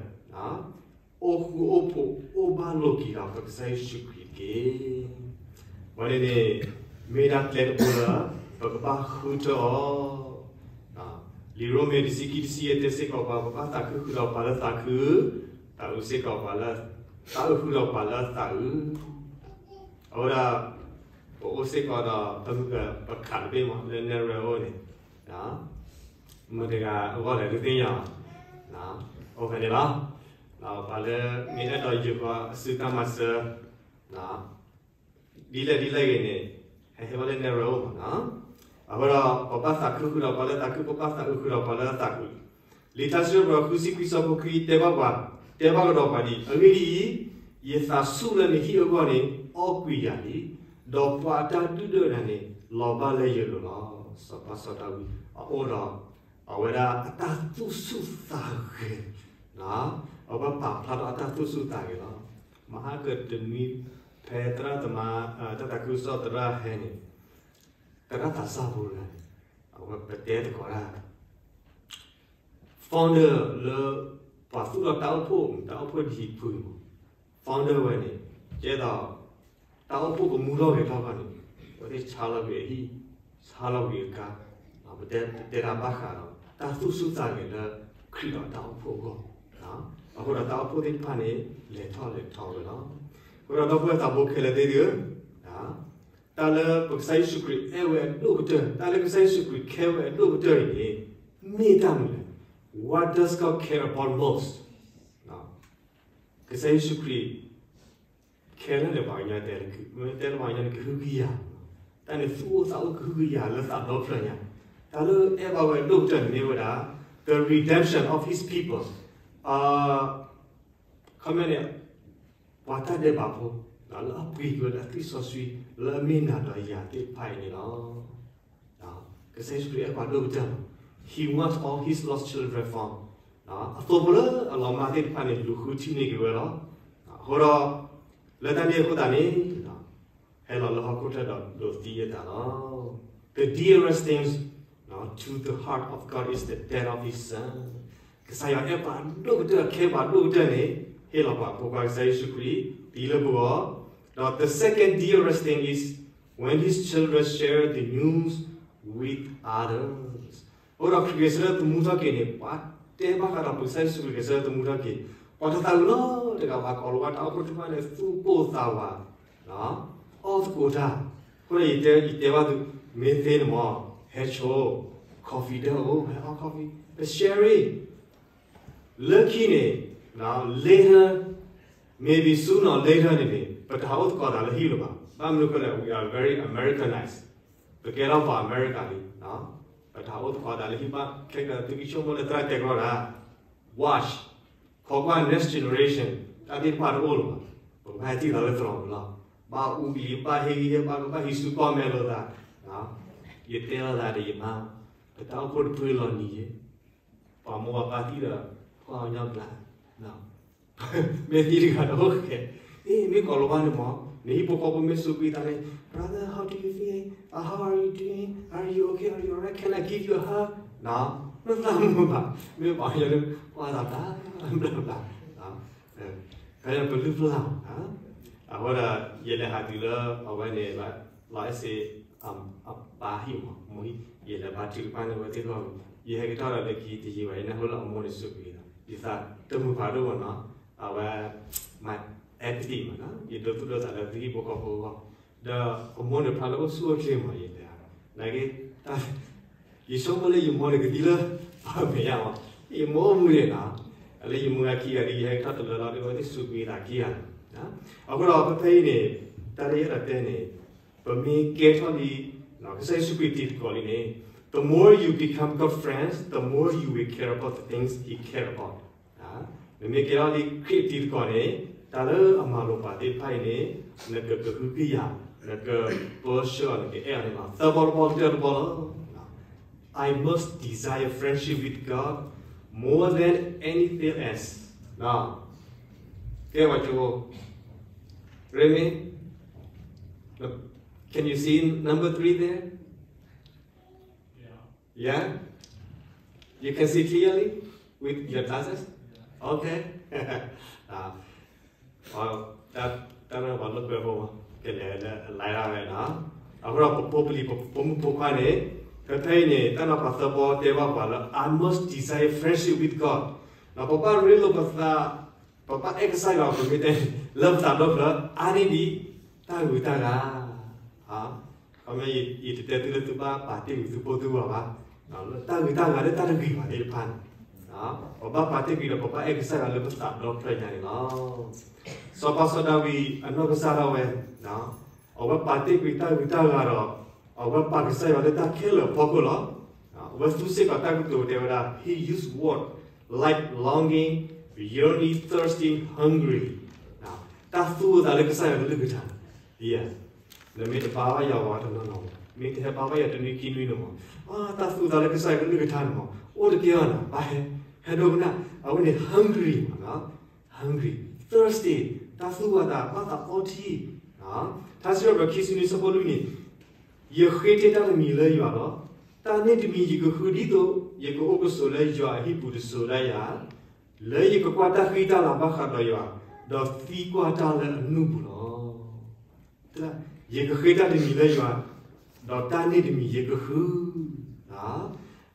အိၣ်ဃူအိၣ်ဖိးအိၣ်ဘၣ်လိာ်က့ၤဒီးပကစၢ်ယ့ၣ်ၡူးခရံာ်တက့ၢ်. ဝဲန့ၣ်န့ၣ် မ့ၢ်ဒၣ်ကျဲတဘိလၢ ပကဘၣ်ဃုထၢအီၤ လံာ်ရိမ့ၤတဆံခံတဆံယဲၢ်တဲစ့ၢ်ကီးပှၤ ပဘၣ်သးခုဃုာ်ဒီးပှၤလၢသးခု, သးအုးစ့ၢ်ကီးပှၤလၢ, သးအုးဃုာ်ဒီးပှၤလၢသးအုး. အဝဲဒၣ် ပအိၣ်စ့ၢ်ကီးဒီး ပမုၢ်ကပခးတဘ့ၣ်မး လၢနဲၣ်ရွဲၣ်အိၣ်န့ၣ် မတၤတဂၤအဂီၢ်လဲၣ် ဒုးသ့ၣ်ညါ, အိၣ်ဖဲန့ၣ်လီၤ. ပှၤလၢမ့ၢ်အဲၣ်ဒိးယုာ်ဃီၤအစုတၢ်မၤစၢၤ ဒ်လဲၣ်ဒ်လဲၣ်ဂ့ၤန့ၣ် ဟဲဟ့ၣ်ဘၣ်လၢနဲၣ်ရွဲၣ်အိၣ်မးနီၤ. အဃိဒီး ပဘၣ်သးခုဃုာ်ဒီးပှၤလၢသးခု, ပဘၣ်သးအုးဃုာ်ဒီးပှၤလၢသးအုး. လံာ်ထါစံးထီၣ်ပတြၢၤ ဃုဆံခွံ ဆၢဖိခွံ တဲဘၣ်ပှၤ, တဲဘၣ်ကဒီးပှၤဒ်အံၤ, အဂ့ၢ်ဒ်အံၤ, ယသးဆူၣ်လၢနဟံၣ်အဂီၢ်န့ၣ် အီၣ်ကွံာ်ယၤလံ, ဒီးပှၤအတၢ်ဒုၣ်ဒွဲၣ်တဂၤန့ၣ် လီၤဘၣ်လၢယလိၤလီၤ. စီၤပၤစီၤဒၤဝံး အအိၣ်ဒီး အဝဲဒၣ်အတၢ်သူၣ်ဆူၣ်သးဂဲၤ, အဝဲပာ်ဖျါထီၣ်အတၢ်သူၣ်ဆူၣ်သးဂဲၤလီၤ. မဟါကတနွံ ဖဲသရၣ်သမါ တၢ်သးခုကစီၣ်သရၣ်ဟဲန့ၣ် သရၣ်သးစၢ်ဖိတဂၤန့ၣ် အဝဲပတဲသကိးတၢ် founder လၢ ပှၤသူၣ်ထီၣ်တၢ်အိၣ်ဖှိၣ် တၢ်အိၣ်ဖှိၣ်တဟံးဖုမး founder ဝဲန့ၣ် ကဲသိး တၢ်အိၣ်ဖှိၣ်ကမူထီၣ်ဂဲၤထီၣ်ခီန့ၣ် အဝဲသ့ၣ်ဆါလီၤကွံာ်အဟံၣ် ဆါလီၤကွံာ်အကါ ပတဲ ပတဲတၢ်ဘၣ်ဃးဒီး တၢ်သူၣ်ဆူၣ်သးဂဲၤလၢ ခရံာ်ဒီးတၢ်အိၣ်ဖှိၣ်အဂီၢ် အဃိဒီးတၢ်အိၣ်ဖှိၣ်သ့ၣ်တဖၣ်န့ၣ် လဲၤထီၣ်လဲၤထီဝဲလီၤ. အဃိဒီးဒီပုၢ်ဝဲၢ်သးဘိခဲလၢာ်သ့ၣ်ဧၢ တၢ်လၢပကစၢ်ယ့ၣ်ၡူးခရံာ်အဲၣ်ဝဲအဒိၣ်ကတၢၢ် တၢ်လၢကစၢ်ယ့ၣ်ၡူးခရံာ်ခဲဝဲအဒိၣ်ကတၢၢ်အံၤန့ၣ် မ့ၢ်တၢ်မနုၤလဲၣ်. What does God care about most? ကစၢ်ယ့ၣ်ၡူးခရံာ် ခဲလၢာ်လၢပှၤကညီတဲလၢ တဲလၢပှၤကညီန့ၣ် ကဟုကယာ်, တၢ်န့ၣ်သူၣ်အိၣ်သးအိၣ်ကဟုကယာ်လၢသးဒီဖျၢၣ်ညါ, တၢ်လၢအဲၣ်ဘၣ်ဝဲအဒိၣ်ကတၢၢ်န့ၣ်မ့ၢ်ဝဲဒၣ် the redemption of his people, ခီမ့ၢ်န့ၣ် ပှၤတၢ်ဒဲးဘးဖိ လၢအပှ့ၤက့ၤဝဲဒၣ်သွံၣ်စီဆှံ လၢအမ့ၢ်နၤဒီးယၤသ့ၣ်တဖၣ်အံၤန့ၣ်လီၤ. ကစၢ်ယ့ၣ်ၡူးခရံာ်အဲၣ်ပှၤဒိၣ်ကတၢၢ်လီၤ. He wants all his lost children found. အသိဖိလၢအလီၤမၢ်သ့ၣ်တဖၣ်န့ၣ် လူၤဃုထံၣ်န့ၢ်က့ၤဝဲလီၤ. အဃိဒီး လၢတၢ်န့ၣ်အဃိသတးန့ၣ် ဟဲလီၤလၢဟီၣ်ခိၣ်ချၢဒီးဒိးသံအသးလီၤ. The dearest things to the heart of God is the death of his son. ကစၢ်ယွၤအဲၣ်ပှၤဒိၣ်ကတၢၢ် ခဲပှၤဒိၣ်ကတၢၢ်န့ၣ် ဟ့ၣ်လီၤပှၤဖိခွါကစၢ်ယ့ၣ်ၡူးခရံာ် ဒ်လၢပဂီၢ်, ဒီး the second dearest thing is when his children share the news with others. အဃိဒီးခရံာ်ဂဲၤဆၢထၢၣ်သမူထီၣ်က့ၤန့ၣ် ပှၤတဲဘၣ်ဃးဒီးပကစၢ်ယ့ၣ်ၡူးခရံာ်ဂဲၤဆၢထၢၣ်သမူထီၣ်က့ၤ, ပှၤတသးအုးလီၤတဂၤဘၣ် ကိးလီၤဝဲတၢ်အိၣ်ဖှိၣ်တဖၣ်န့ၣ် သူၣ်ပိၢ်သးဝး အီၣ်သကိးတၢ်, အဃိဒီးယတဲ ယတဲဘၣ်သု မ့ၢ်သ့န့ၣ်မ့ၢ် ဟဲဆိ coffee ဒၢအိၣ် ဟဲအီ coffee ပ sharing လၢခံန့ၣ် later, maybe soon or later န့ၣ်န့ၣ် ပတဟးအိၣ်သကိးသးလၢဟံၣ်လၢၤဘၣ်. ဘၣ်မနုၤအဃိလဲၣ် we are very Americanized. ပကဲထီၣ်ပှၤအမဲရကၤလံ. ပတဟးအိၣ်သကိးသးလၢဟံၣ်ဘၣ် ခဲကနံၣ်အံၤသုကဆိကမိၣ်လၢသရၣ်တဲကျီတၢ် watch, ခိးကွၢ် next generation တၢ်သ့ၣ်တဖၣ်တအိၣ်လၢၤဘၣ်. ပကဘၣ်ဟဲထံၣ်သးလၢသရိာ်ပူၤလီၤ. ဘၣ်အူကလံၤ ဘၣ်ဟ့ၣ်ဂံၢ်ဟ့ၣ်ဘါ ကဘၣ်ဟံးစုကီၢ်မဲလိာ်သး, ယတဲလိာ်သးဒီးယမါ, ပတၢ်အိၣ်ဖှိၣ်တဖုလီၤနံၤယဲ, ပှၤမိၢ်ပှၤပၢ်သံဒီး ကွၢ်အီၤညီဘျး, မ့ၢ်သံတဂၤတအိၣ်ဃဲ, အ့ မ့ၢ်ကိးလီၤဘၣ်န့ၣ်မ့ၢ် နဟံၣ်ဖိဃီဖိမ့ၢ်စူးကွံာ်သးန့ၣ် brother, how do you feel? Uh, how are you doing? Are you okay? Are you alright? Can I give you a hug? နီၤ, မ့ၢ်သးမုာ်ဘၣ်, မ့ၢ်ပှၤကညီဒုး ကွၢ်သးဘျးဘျးဘျး, ခီပလူၢ်ပျၢ်, အဃိဒီး ယလဲၤဟးတုၤလၢအဝဲန့ၣ် လီၤအဲၣ်စ့ အပၢ်ဟံၣ်မး မိၢ်ဟံၣ် ယလဲၤဘါထုကဖၣ်န့ၢ်ဝဲသ့ၣ်တဖၣ်, ယဟဲကထီၣ်ဒီးလၢခံတယံာ်ဘၣ် ယနၢ်ဟူလၢအမိၢ်န့ၣ်စူးကွံာ်သး ယသးတမုာ်ဖးဒိၣ်မးနီၤ, အဝဲ my empathy မးနီၤ, ယဒိသူၣ်ဒိသးလၢသုဟံၣ်ဖိဃီဖိအဂီၢ်, ဒီးအမိၢ်န့ၣ်ဖျါလၢအိၣ်ဆူၣ်အိၣ်ချ့မး ယလဲၤ, နာ်က့ ယဆိကမိၣ်လၢယမိၢ်န့ၣ်ကသံလၢ ပှၤမဲာ်ညါမး, ယမိၢ်အိၣ်မူန့ၣ်နီၤ, လၢယမုၢ်ဂၤခံဂၤဒီး ယဟဲကထီၣ်တလၢလီၤ ဒ်ဝဲသ့ၣ်စူးကွံာ်သးခံဂၤလီၤ. အဃိဒီးဖဲဖဲအံၤန့ၣ် တၢ်လၢယအဲၣ်ဒိးတဲန့ၣ် ပမ့ၢ်ကဲထီၣ်လံ ကစၢ်ယ့ၣ်ၡူးခရံာ်တံၤသကိးလံန့ၣ် the more you become God friends, the more you will care about the things he care about. နမ့ၢ်ကဲထီၣ်လံခရံာ်တံၤသကိးန့ၣ် တၢ်လၢအမၤလိာ်ပာ်သ့ၣ်တဖၣ်အံၤန့ၣ် နကကဟုကယာ် နကပၢဆှၢအီၤ နကအဲၣ်အီၤန့ၣ်လီၤ. သၢဘီတဘီကတၢၢ်တဘီလီၤ. I must desire friendship with God more than anything else. ကဲဝဲကၠိ Remy, can you see number three there? Yeah? You can see clearly with your glasses? Okay. တၢ်န့ၣ်ပှၤလိာ်ကွဲဖိမး ကလဲၤလၢအလဲၤဒၣ်ဝဲနီၤ. အဃိဒီးပဖိပလံၤ ပမုၣ်ဖိခွါန့ၣ် ဖဲဖဲအံၤန့ၣ် တၢ်နီၤဖးသၢဘီတဲဘၣ်ပှၤလၢ I must desire friendship with God. ဒီးပဘၣ်ရ့လိာ်ပသး ပဘၣ်အဲၣ်ကစၢ်ယွၤ ပမ့ၢ်တဲ လၢပသးဒီဖျၢၣ် အါန့ၢ်ဒံး တၢ်ဂုၤတၢ်ဂၤ ခီမ့ၢ်ယတတဲသုလၢသုဘၣ်ပာ်တ့ၢ်ကွံာ်သုဖိသုဝၤဘၣ်, လၢတၢ်ဂုၤတၢ်ဂၤလၢတၢ်တဂ့ၤဘၣ်သ့ၣ်တဖၣ်န့ၣ် ပဘၣ်ပာ်တ့ၢ်ကွံာ်ဒီးပဘၣ်အဲၣ်ကစၢ်ယွၤလၢပသးဒီဖျၢၣ်ညါန့ၣ်လီၤ. စီၤပၤစီၤဒၤဝံးအနီၢ်ကစၢ်ဒၣ်ဝဲ အဝဲပာ်တ့ၢ်ကွံာ်တၢ်ဂုၤတၢ်ဂၤဒီး အဝဲပာ်ကစၢ်ယွၤလၢတၢ်ခဲလၢာ်အဖီခိၣ်လီၤ. အဝဲသူစ့ၢ်ကီးတၢ်ကတိၤတဲဝဲဒၣ် he used word like longing, yearning, thirsting, hungry. တၢ်သူၣ်အသးလၢကစၢ်ယွၤကလုၢ်ကထါ နမ့ၢ်တဘါဘၣ်ယွၤဝဲတနီၤနီၤ, မ့ၢ်တဟဲဘါဘၣ်ယွၤတနွံခံနွံန့ၣ်မး, တၢ်သူၣ်အသးလၢကစၢ်ယွၤကလုၢ်ကထါန့ၣ်မး အိၣ်တကဲအီၤနီၤ, ဘၣ်ဟဲ ဟဲဒိကနၣ် အဝဲန့ၣ် hungry မးနီၤ, hungry, thirsty, တၢ်သူၣ်ဝဲသး ဘၣ်သးအီထံ, ထါစံးထီၣ်ပတြၢၤခံဆံနွံဆၢဖိလွံၢ်န့ၣ်, ယဃ့တ့ၢ်တၢ်တမံၤလၢယွၤလီၤ. တၢ်န့ၣ်တမံၤယကဃုဒ်သိး ယကအိၣ်ကဆိးလၢယွၤအဟံၣ်ပူၤတစိၤဒၣ်ယၤ, လၢယကကွၢ်တၢ်ဃံတၢ်လၤဘၣ်ဃးဒီးယွၤ, ဒီးသံကွၢ်တၢ်လၢအနူၢ်ပူၤလီၤ. ယကဃ့တၢ်တမံၤလၢယွၤ, ဒီးတၢ်န့ၣ်တမံၤယကဃု,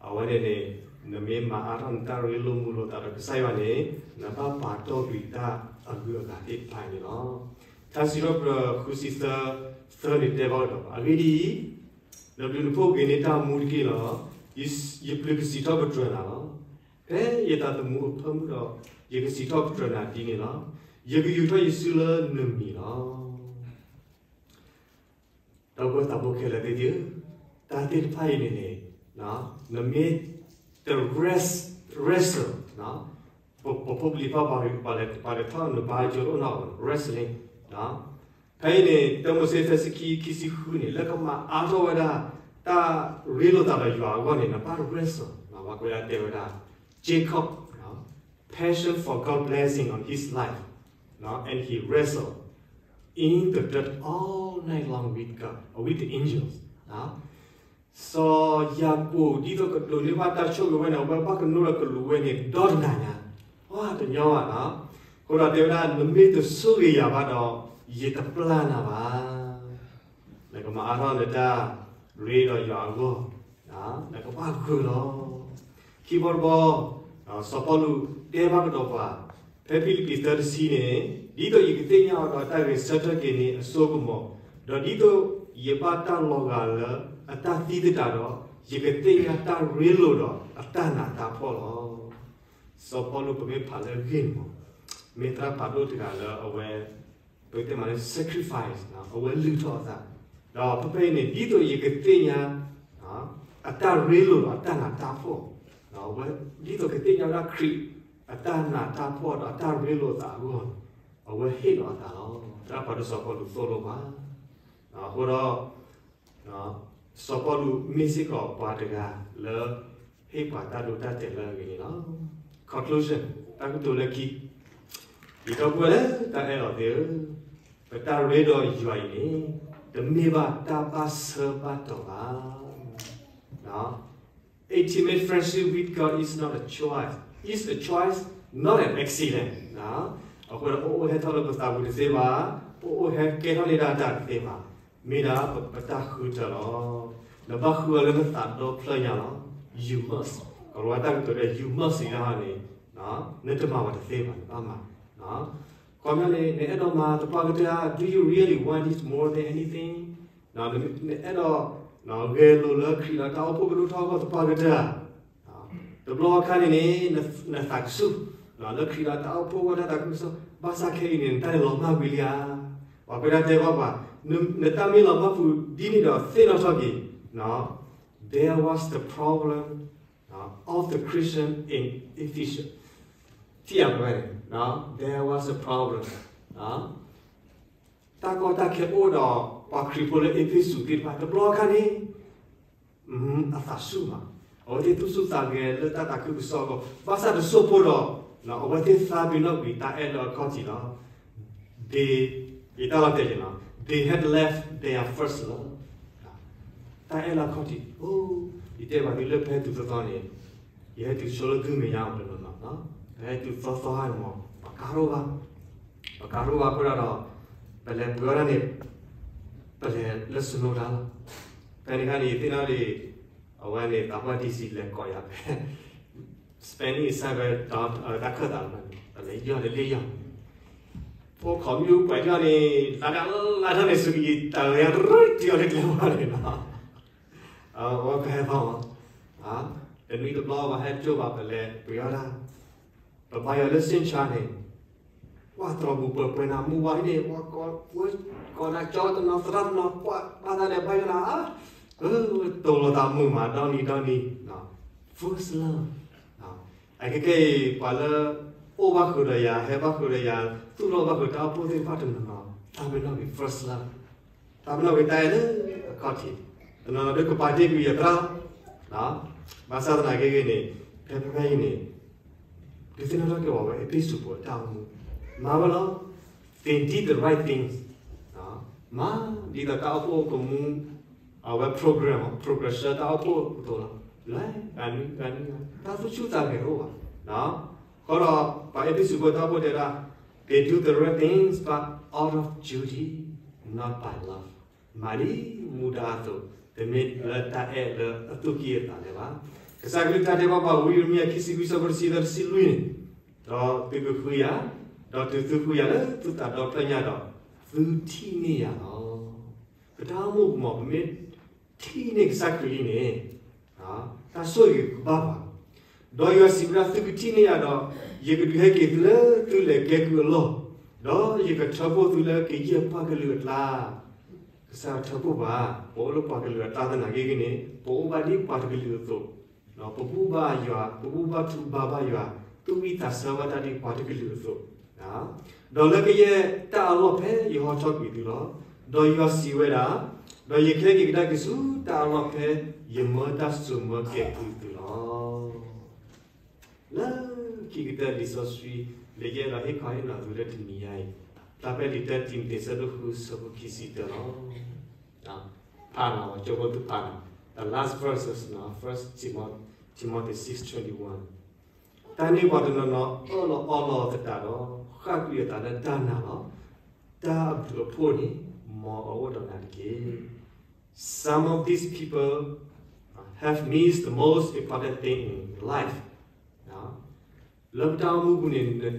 အဝဲန့ၣ်န့ၣ် နမ့ၢ်မၤအါထီၣ်နတၢ်ရ့လိာ်မုာ်လိာ်သးဒီးကစၢ်ယွၤန့ၣ် နဘၣ်ပာ်တီၢ်ကွံာ်တၢ်အဂုၤအဂၤသ့ၣ်တဖၣ်န့ၣ်လီၤ. ထါစံးထီၣ်ပတြၢၤဃုဆံသၢ သၢန့ၣ်တဲဘၣ်ကဒီး, အဂ့ၢ်ဒ်အံၤ, နဘျုးနဖှိၣ်က့ၤန့ၢ်တၢ်မူတက့ၢ်လီၤ. ယပျုၤကစံးထီၣ်ပတြၢၤနၤလီၤ. ဖဲယသးသမူအဖၢမုၢ်ဒီး ယကစံးထီၣ်ပတြၢၤနၤဒ်န့ၣ်လီၤ. ယကယူာ်ထီၣ်ယစုလၢနမံၤလီၤ. ဒီပုၢ်ဝဲၢ်သးဘိခဲလၢာ်သ့ၣ်ဧၢ, တၢ်သ့ၣ်တဖၣ်အံၤန့ၣ်န့ၣ် နမ့ၢ်တ wrestle, wrestle, ပဖိပလံၤတဖၣ် ပှၤလဲၤထီၣ်နဘါကၠိအိၣ်နီၤ wrestling, ဖဲအံၤန့ၣ် တၢမိၤၡ့ သၢဆံခံ ခံဆံဃုန့ၣ် လၢကမၤအါထီၣ်ဝဲဒၣ် တၢ်ရ့လိာ်သးဒီးယွၤအဂီၢ်န့ၣ် နဘၣ် wrestle, ပှၤကွဲးဒၣ်တဲဝဲဒၣ် Jacob, passion for God blessing on his life, and he wrestled in the dirt all night long with God, with the angels. စီၤယၤကိာ်ဒ်သိးကဒိးန့ၢ်ဘၣ်တၢ်ဆိၣ်ဂ့ၤဝဲန့ၣ် အဝဲဘၣ်ကနိဒီးကလူးဝဲန့ၣ် ဒီတနၤညါ, ပှၤတညီဘၣ်နီၤ. အဃိဒီးတဲဝဲဒၣ် နမ့ၢ်တဆိၣ်ဂ့ၤယၤဘၣ်ဒီး ယတပျၢ်နၤဘၣ်. နကမၤအါထီၣ်နတၢ်ရ့ဒီးယွၤအဂီၢ်, နကဘၣ်ဂုာ်လီၤ. ခံဘီတဘီ, စီၤပီလူးတဲဘၣ်ကဒီးပှၤ, ဖဲဖံလံးပံးသၢတဆံန့ၣ်, ဒ်သိးယကသ့ၣ်ညါအီၤဒီးတၢ်ဂဲၤဆၢထၢၣ်က့ၤန့ၢ်အစိကမီၤ, ဒီးဒ်သိးယဘၣ်တၢ်လီၤဂာ်လၢ အတၢ်သံသတးဒီး ယကသ့ၣ်ညါတၢ်ရ့လိာ်ဒီးအတၢ်နးတၢ်ဖှီၣ်လီၤ. စီၤပီလူး ပမ့ၢ်ဖးလၢအဂ့ၢ်န့ၣ်မး, မ့ၢ်သရၣ်ဖးဒိၣ်တဂၤလၢအဝဲ ပကတဲမးလၢ sacrifice အဝဲလုၢ်ထီၣ်အသး, ဒီးဖဲဖဲအံၤန့ၣ် ဒ်သိးယကသ့ၣ်ညါ အတၢ်ရ့လိာ်ဒီးအတၢ်နးတၢ်ဖှီၣ်, အဝဲ ဒ်သိးကသ့ၣ်ညါဝဲဒၣ်ခရံာ် အတၢ်နးတၢ်ဖှီၣ်ဒီးအတၢ်ရ့လိာ်သးအဂီၢ်န့ၣ် အဝဲဟ့ၣ်လီၤအသးလီၤ. သရၣ်ဖးဒိၣ်စီၤပီလူးသိၣ်လိပှၤ အဃိဒီး စီၤပီလူးမ့ၢ်စ့ၢ်ကီးပှၤတဂၤလၢ ဟ့ၣ်ပှၤတၢ်ဒိတၢ်တဲာ်လၢအဂ့ၤန့ၣ်လီၤ. Conclusion တၢ်ကတိၤလၢခံ, ယဒီပုၢ်ဝဲၢ်လၢတၢ်အဲၣ်အီၤသ့ၣ်ဧၢ, ပတၢ်ရ့ဒီးယွၤအံၤန့ၣ် တမ့ၢ်ဘၣ်တၢ်ဘၣ်ဆၢဘၣ်တီၤဘၣ်. Intimate friendship with God is not a choice, it's a choice, not an accident. အဃိဒီး အိၣ်အိၣ်ဟဲထီၣ်လၢပသးပူၤတသ့ဘၣ်, အိၣ်အိၣ်ဟဲကဲထီၣ်န့ၢ်ဒၣ်တၢ်တသ့ဘၣ်, မ့ၢ်ဒၣ်ပတၢ်ဃုထၢလီၤ. နဘၣ်ဃုအီၤလၢနသးဒီဖျၢၣ်ညါလီၤ. You must. ကလီတၢ်ကတိၤဒီး you must အံၤဒၣ်န့ၣ် နတမၤဘၣ်တသ့ဘၣ်, နဘၣ်မၤ. ခီပညီန့ၣ် နအဲၣ်ဒိးမၤသပှၢ်ကတၢၢ်ဧါ, do you really want it more than anything? နအဲၣ်ဒိး ဂဲၤလိာ်လၢခရံာ်ဒီးတၢ်အိၣ်ဖှိၣ်ကဒိၣ်ထီၣ်အဂီၢ်သပှၢ်ကတၢၢ်ဧါ. တဘျီအခါန့ၣ်န့ၣ် နသးကဆူၣ် လၢခရံာ်ဒီးတၢ်အိၣ်ဖှိၣ်အဂီၢ်တၢ်သးခုကစီၣ်, ဘၣ်ဆၣ်ခဲအံၤန့ၣ် နတၢ်န့ၣ်လီၤမၢ်ကွံာ်လံဧါ. ပှၤကွဲးတၢ်တဲဘၣ်ပှၤ, နတၢ်မ့ၢ်လီၤမၢ်ကွံာ်ဒ်န့ၣ်ဒီးသ့ၣ်နီၣ်ထီၣ်က့ၤ, there was the problem of the Christian in Ephesus. ထံၣ်ဧါ ပဝဲန့ၣ် there was a problem. တၢ်ကီတၢ်ခဲအိၣ်ဒီးပှၤခရံာ်ဖိလၢအ့းဖ့းစူးသ့ၣ်တဖၣ် တဘျီအခါန့ၣ် အသးဆူၣ်ဘၣ်. အဝဲသ့ၣ်သူၣ်ဆူၣ်သးဂဲၤလၢတၢ်သးခုကစီၣ်အဂီၢ်, ဘၣ်ဆၣ်တစိၢ်ဖိဒီး အဝဲသ့ၣ်သးပ့ၤနီၣ်ကွံာ်တၢ်အဲၣ်လၢအခီၣ်ထံးလီၤ. They, ယတၢ်လီၤတဲာ်က့ၤနီၤ, they had left their first love. တၢ်အဲၣ်လၢအခီၣ်ထံး, ယတဲဘၣ်သုလၢဖဲတုၤသီသီန့ၣ် ယဟဲတုၤဆိလၢသုမဲာ်ညါအီၤတနီၤနီၤ, ပဟဲတုၤသီသီဟါန့ၣ်မး ပကါရိၣ်ဘၣ်, ပကါရိၣ်ဘၣ်အဃိဒၣ်ဒီး ပလဲၤပှ့ၤအီၣ်ဒၣ်န့ၣ် ပလဲၤလၢ snow တၢ်လီၤ. ဖဲန့ၣ်အခါန့ၣ် ယသ့ၣ်နီၣ်ဒံး အဝဲန့ၣ် သးပှၢ် DC လဲၤကိးယၤဖဲ Spanish cyber တၢ်ခၢၣ်သးလီၤန့ၣ် ပလဲၤယီၢ်လၢလ့ၣ်ယီၢ် ဖိခိးမုၢ်ပှဲၤယီၢ်န့ၣ် လၢဒၣ်လၢထီၣ်န့ၣ် စူးကယံာ်တၢ်ဝဲ ရၢတံၢ်အီၤလၢကျဲဝါန့ၣ်လီၤ. အဝဲပဟဲဖီမး, တနွံတဘျီပှၤဟဲကၠိဘၣ် ပလဲၤပှ့ၤအီၣ်ဒၣ်, ပဘါယွၤလၢ စ့ၣ်ဆါန့ၣ်, ပှၤတြီၤပူၤပှဲၤပှဲၤနၤမုၢ်ဝါဟံၣ်န့ၣ် ပှၤကိးနၤကၠီတနီၤသရၣ်တနီၤ ပှၤဘၣ်သးလဲၤဘါယွၤနၤ, တိၢ်လိာ်သးမုာ်မး ဒီနံၤဒီနံၤ, first love. အခဲကဲအံၤ ပှၤလၢ အိၣ်ဘၣ်ဃုာ်ဒီးယၤ ဟဲဘၣ်ဃုာ်ဒီးယၤ သူၣ်ထီၣ်ဘၣ်ဃုာ်တၢ်အိၣ်ဖှိၣ်သ့ၣ်တဖၣ်တနီၤနီၤ သးပ့ၤနီၣ်က့ၤ first love, သးပ့ၤနီၣ်က့ၤတၢ်အဲၣ်လၢအခီၣ်ထံး, တနီၤနီၤဒုးကပာ်တ့ၢ်ကွံာ်ယသရၣ်လီၤ. ဘၣ်ဆၣ်သနာ်က့ဂ့ၤန့ၣ် ဖဲဖဲဖဲအံၤန့ၣ် ဒုးသ့ၣ်နီၣ်ထီၣ်က့ၤဝဲ အ့းဖ့းစူးဖိအတၢ်အိၣ်မူ, မၤဝဲလီၤ. They did the right things. မၤဒ်သိးတၢ်အိၣ်ဖှိၣ်ကမူ အဝဲ program, progression တၢ်အိၣ်ဖှိၣ်အသိးလီၤ. လဲၤဂၤနွံဂၤနွံဂၤ တၢ်သူၣ်ဆူၣ်သးဂဲၤတအိၣ်ဘၣ်. အဃိဒီး ပှၤအ့းဖ့းစူးဖိတၢ်အိၣ်ဖှိၣ်တဲဒၣ်, they do the right things but out of duty, not by love. မၤဒ်မူဒါအသိး, တမ့ၢ်လၢတၢ်အဲၣ်လၢအသူၣ်ကံၢ်အသးလၢၤဘၣ်. ကစၢ်ကလုၢ်ကထါတဲဘၣ်ပှၤ ဝံယံးရမံယၤ ခံဆံခွံ ဆၢဖိတဆံသၢ တဆံလွံၢ်န့ၣ်, ဒီးသုကဃုယၤ, ဒီးတုၤသုဃုယၤလၢသုသးဒီဖျၢၣ်ညါဒီး, သုထံၣ်န့ၢ်ယၤလီၤ. ပတၢ်အိၣ်မူပူၤမး ပမ့ၢ်ထံၣ်န့ၢ်ကစၢ်ခရံာ်လံန့ၣ်, တၢ်ဆိၣ်ဂ့ၤကဘၣ်ပှၤ, ဒီးယွၤစံးဝဲဒၣ် သုကထံၣ်န့ၢ်ယၤဒီး, ယကဒုးဟဲက့ၤသုလၢသုလဲၤကဲကုၢ်အလီၢ်, ဒီးယကထၢဖှိၣ်သုလၢကယဲၢ်ပှၤကလုာ်အကျါ. ကစၢ်ယွၤထၢဖှိၣ်ပှၤ, ပအိၣ်လၢပှၤကလုာ်အကျါသနာ်က့ဂ့ၤန့ၣ် ပအိၣ်ဘၣ်ဒ်ပှၤတကလုာ်အသိး, ပဘူၣ်ဘၣ်ယွၤ, ပဘူၣ်ဘၣ်ထူဘါဘၣ်ယွၤ, သူၣ်ဝံၣ်သးဆၢဘၣ်တၢ်ဒ်ပှၤတကလုာ်အသိး, ဒီးလၢကယဲၢ်တၢ်အလီၢ်ဖဲယဟီထီၣ်ကွံာ်သုလီၤ. ဒီးယွၤစံးဝဲဒၣ်, ဒီးယကဟဲက့ၤကဒါက့ၤဆူတၢ်အလီၢ်ဖဲယမၢတၢ်စိာ်မၢကဲကုၢ်သုလီၤ. လၢခံကတၢၢ်လံာ်စီဆှံ လၢယအဲၣ်ဒိးဟ့ၣ်ခီဟ့ၣ်နီၤသုလၢတနံၤညါအံၤ, ဖျါဖဲလံာ်တၢတံၤမသ့း အဆၢဒိၣ်ဃု အဆၢဖိခံဆံတၢလီၤ. ဖးနီၤ, ကၠိဖိသုဖးနီၤ, the last verses, First Timothy six twenty-one. တၢ်န့ၣ်ပှၤတနီၤနီၤအၢၣ်လီၤအီလီၤသတးဒီး ဃၣ်ကွံာ်အသးလၢတၢ်နာ်လီၤ. တၢ်အဘျုးအဖှိၣ်န့ၣ် မ်အအိၣ်ဒီးနၤတက့ၢ်. Some of these people have missed the most important thing in life. လၢပတၢ်အိၣ်မူပူၤန့ၣ်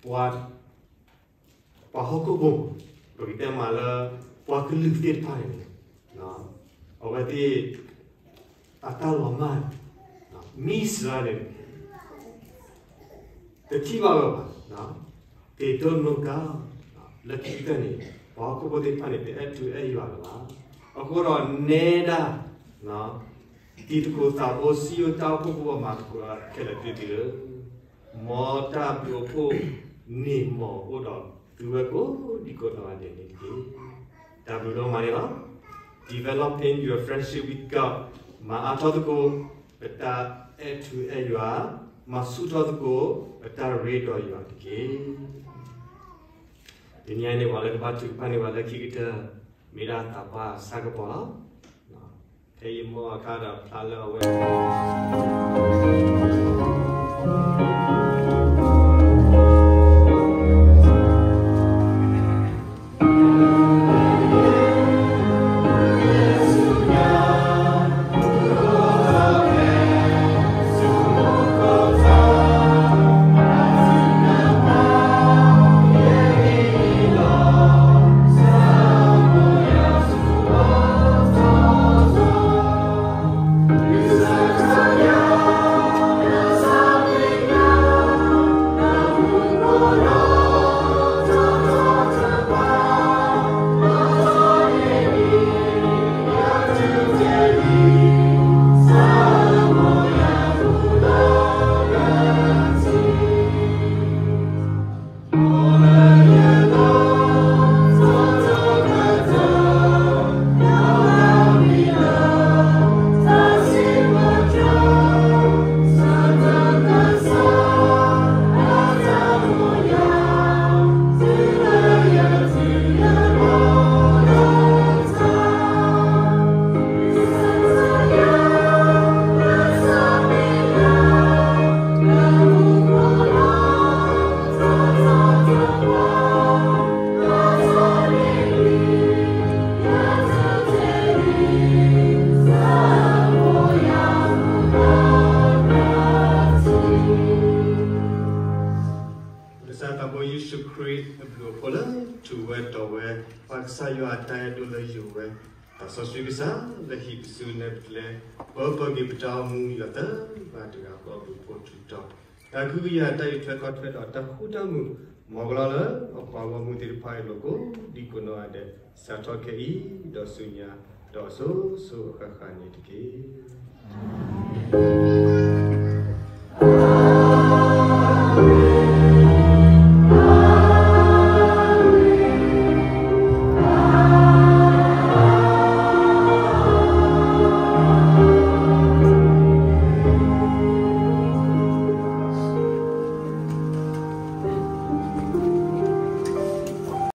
ပှၤ ပှၤဟီၣ်ခိၣ်ဖိ, ပကတဲမးလၢ ပှၤကလုာ်သ့ၣ်တဖၣ်န့ၣ်, အဝဲသ့ၣ်အတၢ်လီၤမၢ် miss လၢန့ၣ် တထံၣ်ဘၣ်ဝဲဘၣ်. They don't know God. လၢခံကတၢၢ်န့ၣ် ပှၤဟီၣ်ခိၣ်ဖိသ့ၣ်တဖၣ်န့ၣ် တအဲၣ်ထူအဲၣ်ယွၤလၢၤဘၣ်. အဃိဒီးနဲဒၣ် တံၤသကိးသးဘိ စံယိၣ်တၢ်အိၣ်ဖှိၣ်ဖိအမၤသကိး ခဲလၢာ်သ့ၣ်သုလၢ မ်တၢ်ဘျုးအိၣ်ဖှိၣ်န့ၣ် မ်အိၣ်ဒီးသုဝဲကိးဒံကိးနီၢ်ဂၤဒဲးန့ၣ်တက့ၢ်. တၢ်ဘျုးဒိၣ်မးန့ၣ်လီၤ. Developing your friendship with God. မၤအါထီၣ်သကိး ပတၢ်အဲၣ်ထူအဲၣ်ယွၤ, မၤဆူၣ်ထီၣ်သကိး ပတၢ်ရ့ဒီးယွၤတက့ၢ်. တနံၤအံၤန့ၣ် ပှၤလၢကဘါထုကဖၣ်န့ၢ်ပှၤလၢခံကတၢၢ် မ့ၢ်ဒၣ်သးပှၢ်ဆၢကပီၤလီၤ. ဖဲယမိၢ်အခါဒီးဖျါလၢအဝဲ ကစၢ်သးဘိယ့ၣ်ၡူးခရံာ်အဘျုးအဖှိၣ်လၢထူးဝဲတီၤဝဲ, ပၢ်ကစၢ်ယွၤအတၢ်အဲၣ်ဒိၣ်လၢယိာ်ဝဲ, သးစီဆှံကစၢ်လၢဟံၣ်ပစုနဲၣ်ပကျဲ, ပၢပှဲၤက့ၤပတၢ်အိၣ်မူယွၤသၢဂၤတဂၤဃီအဘျုးအဖှိၣ်ထူးတီၤ, တၢ်ကဟုကယာ်တၢ်အံးထွဲကွၢ်ထွဲဒီးတၢ်ဃူတၢ်မုာ်, မ်ကလီလၢအပှၤဂီၢ်မုၢ်သ့ၣ်တဖၣ်အလိၤကိးဒံကိးနီၢ်ဂၤဒဲး, စးထီၣ်ခဲအံၤဒီးဆူညါ, ဒီးအစိၤစိၤအဃၣ်ဃၣ်န့ၣ်တက့ၢ်.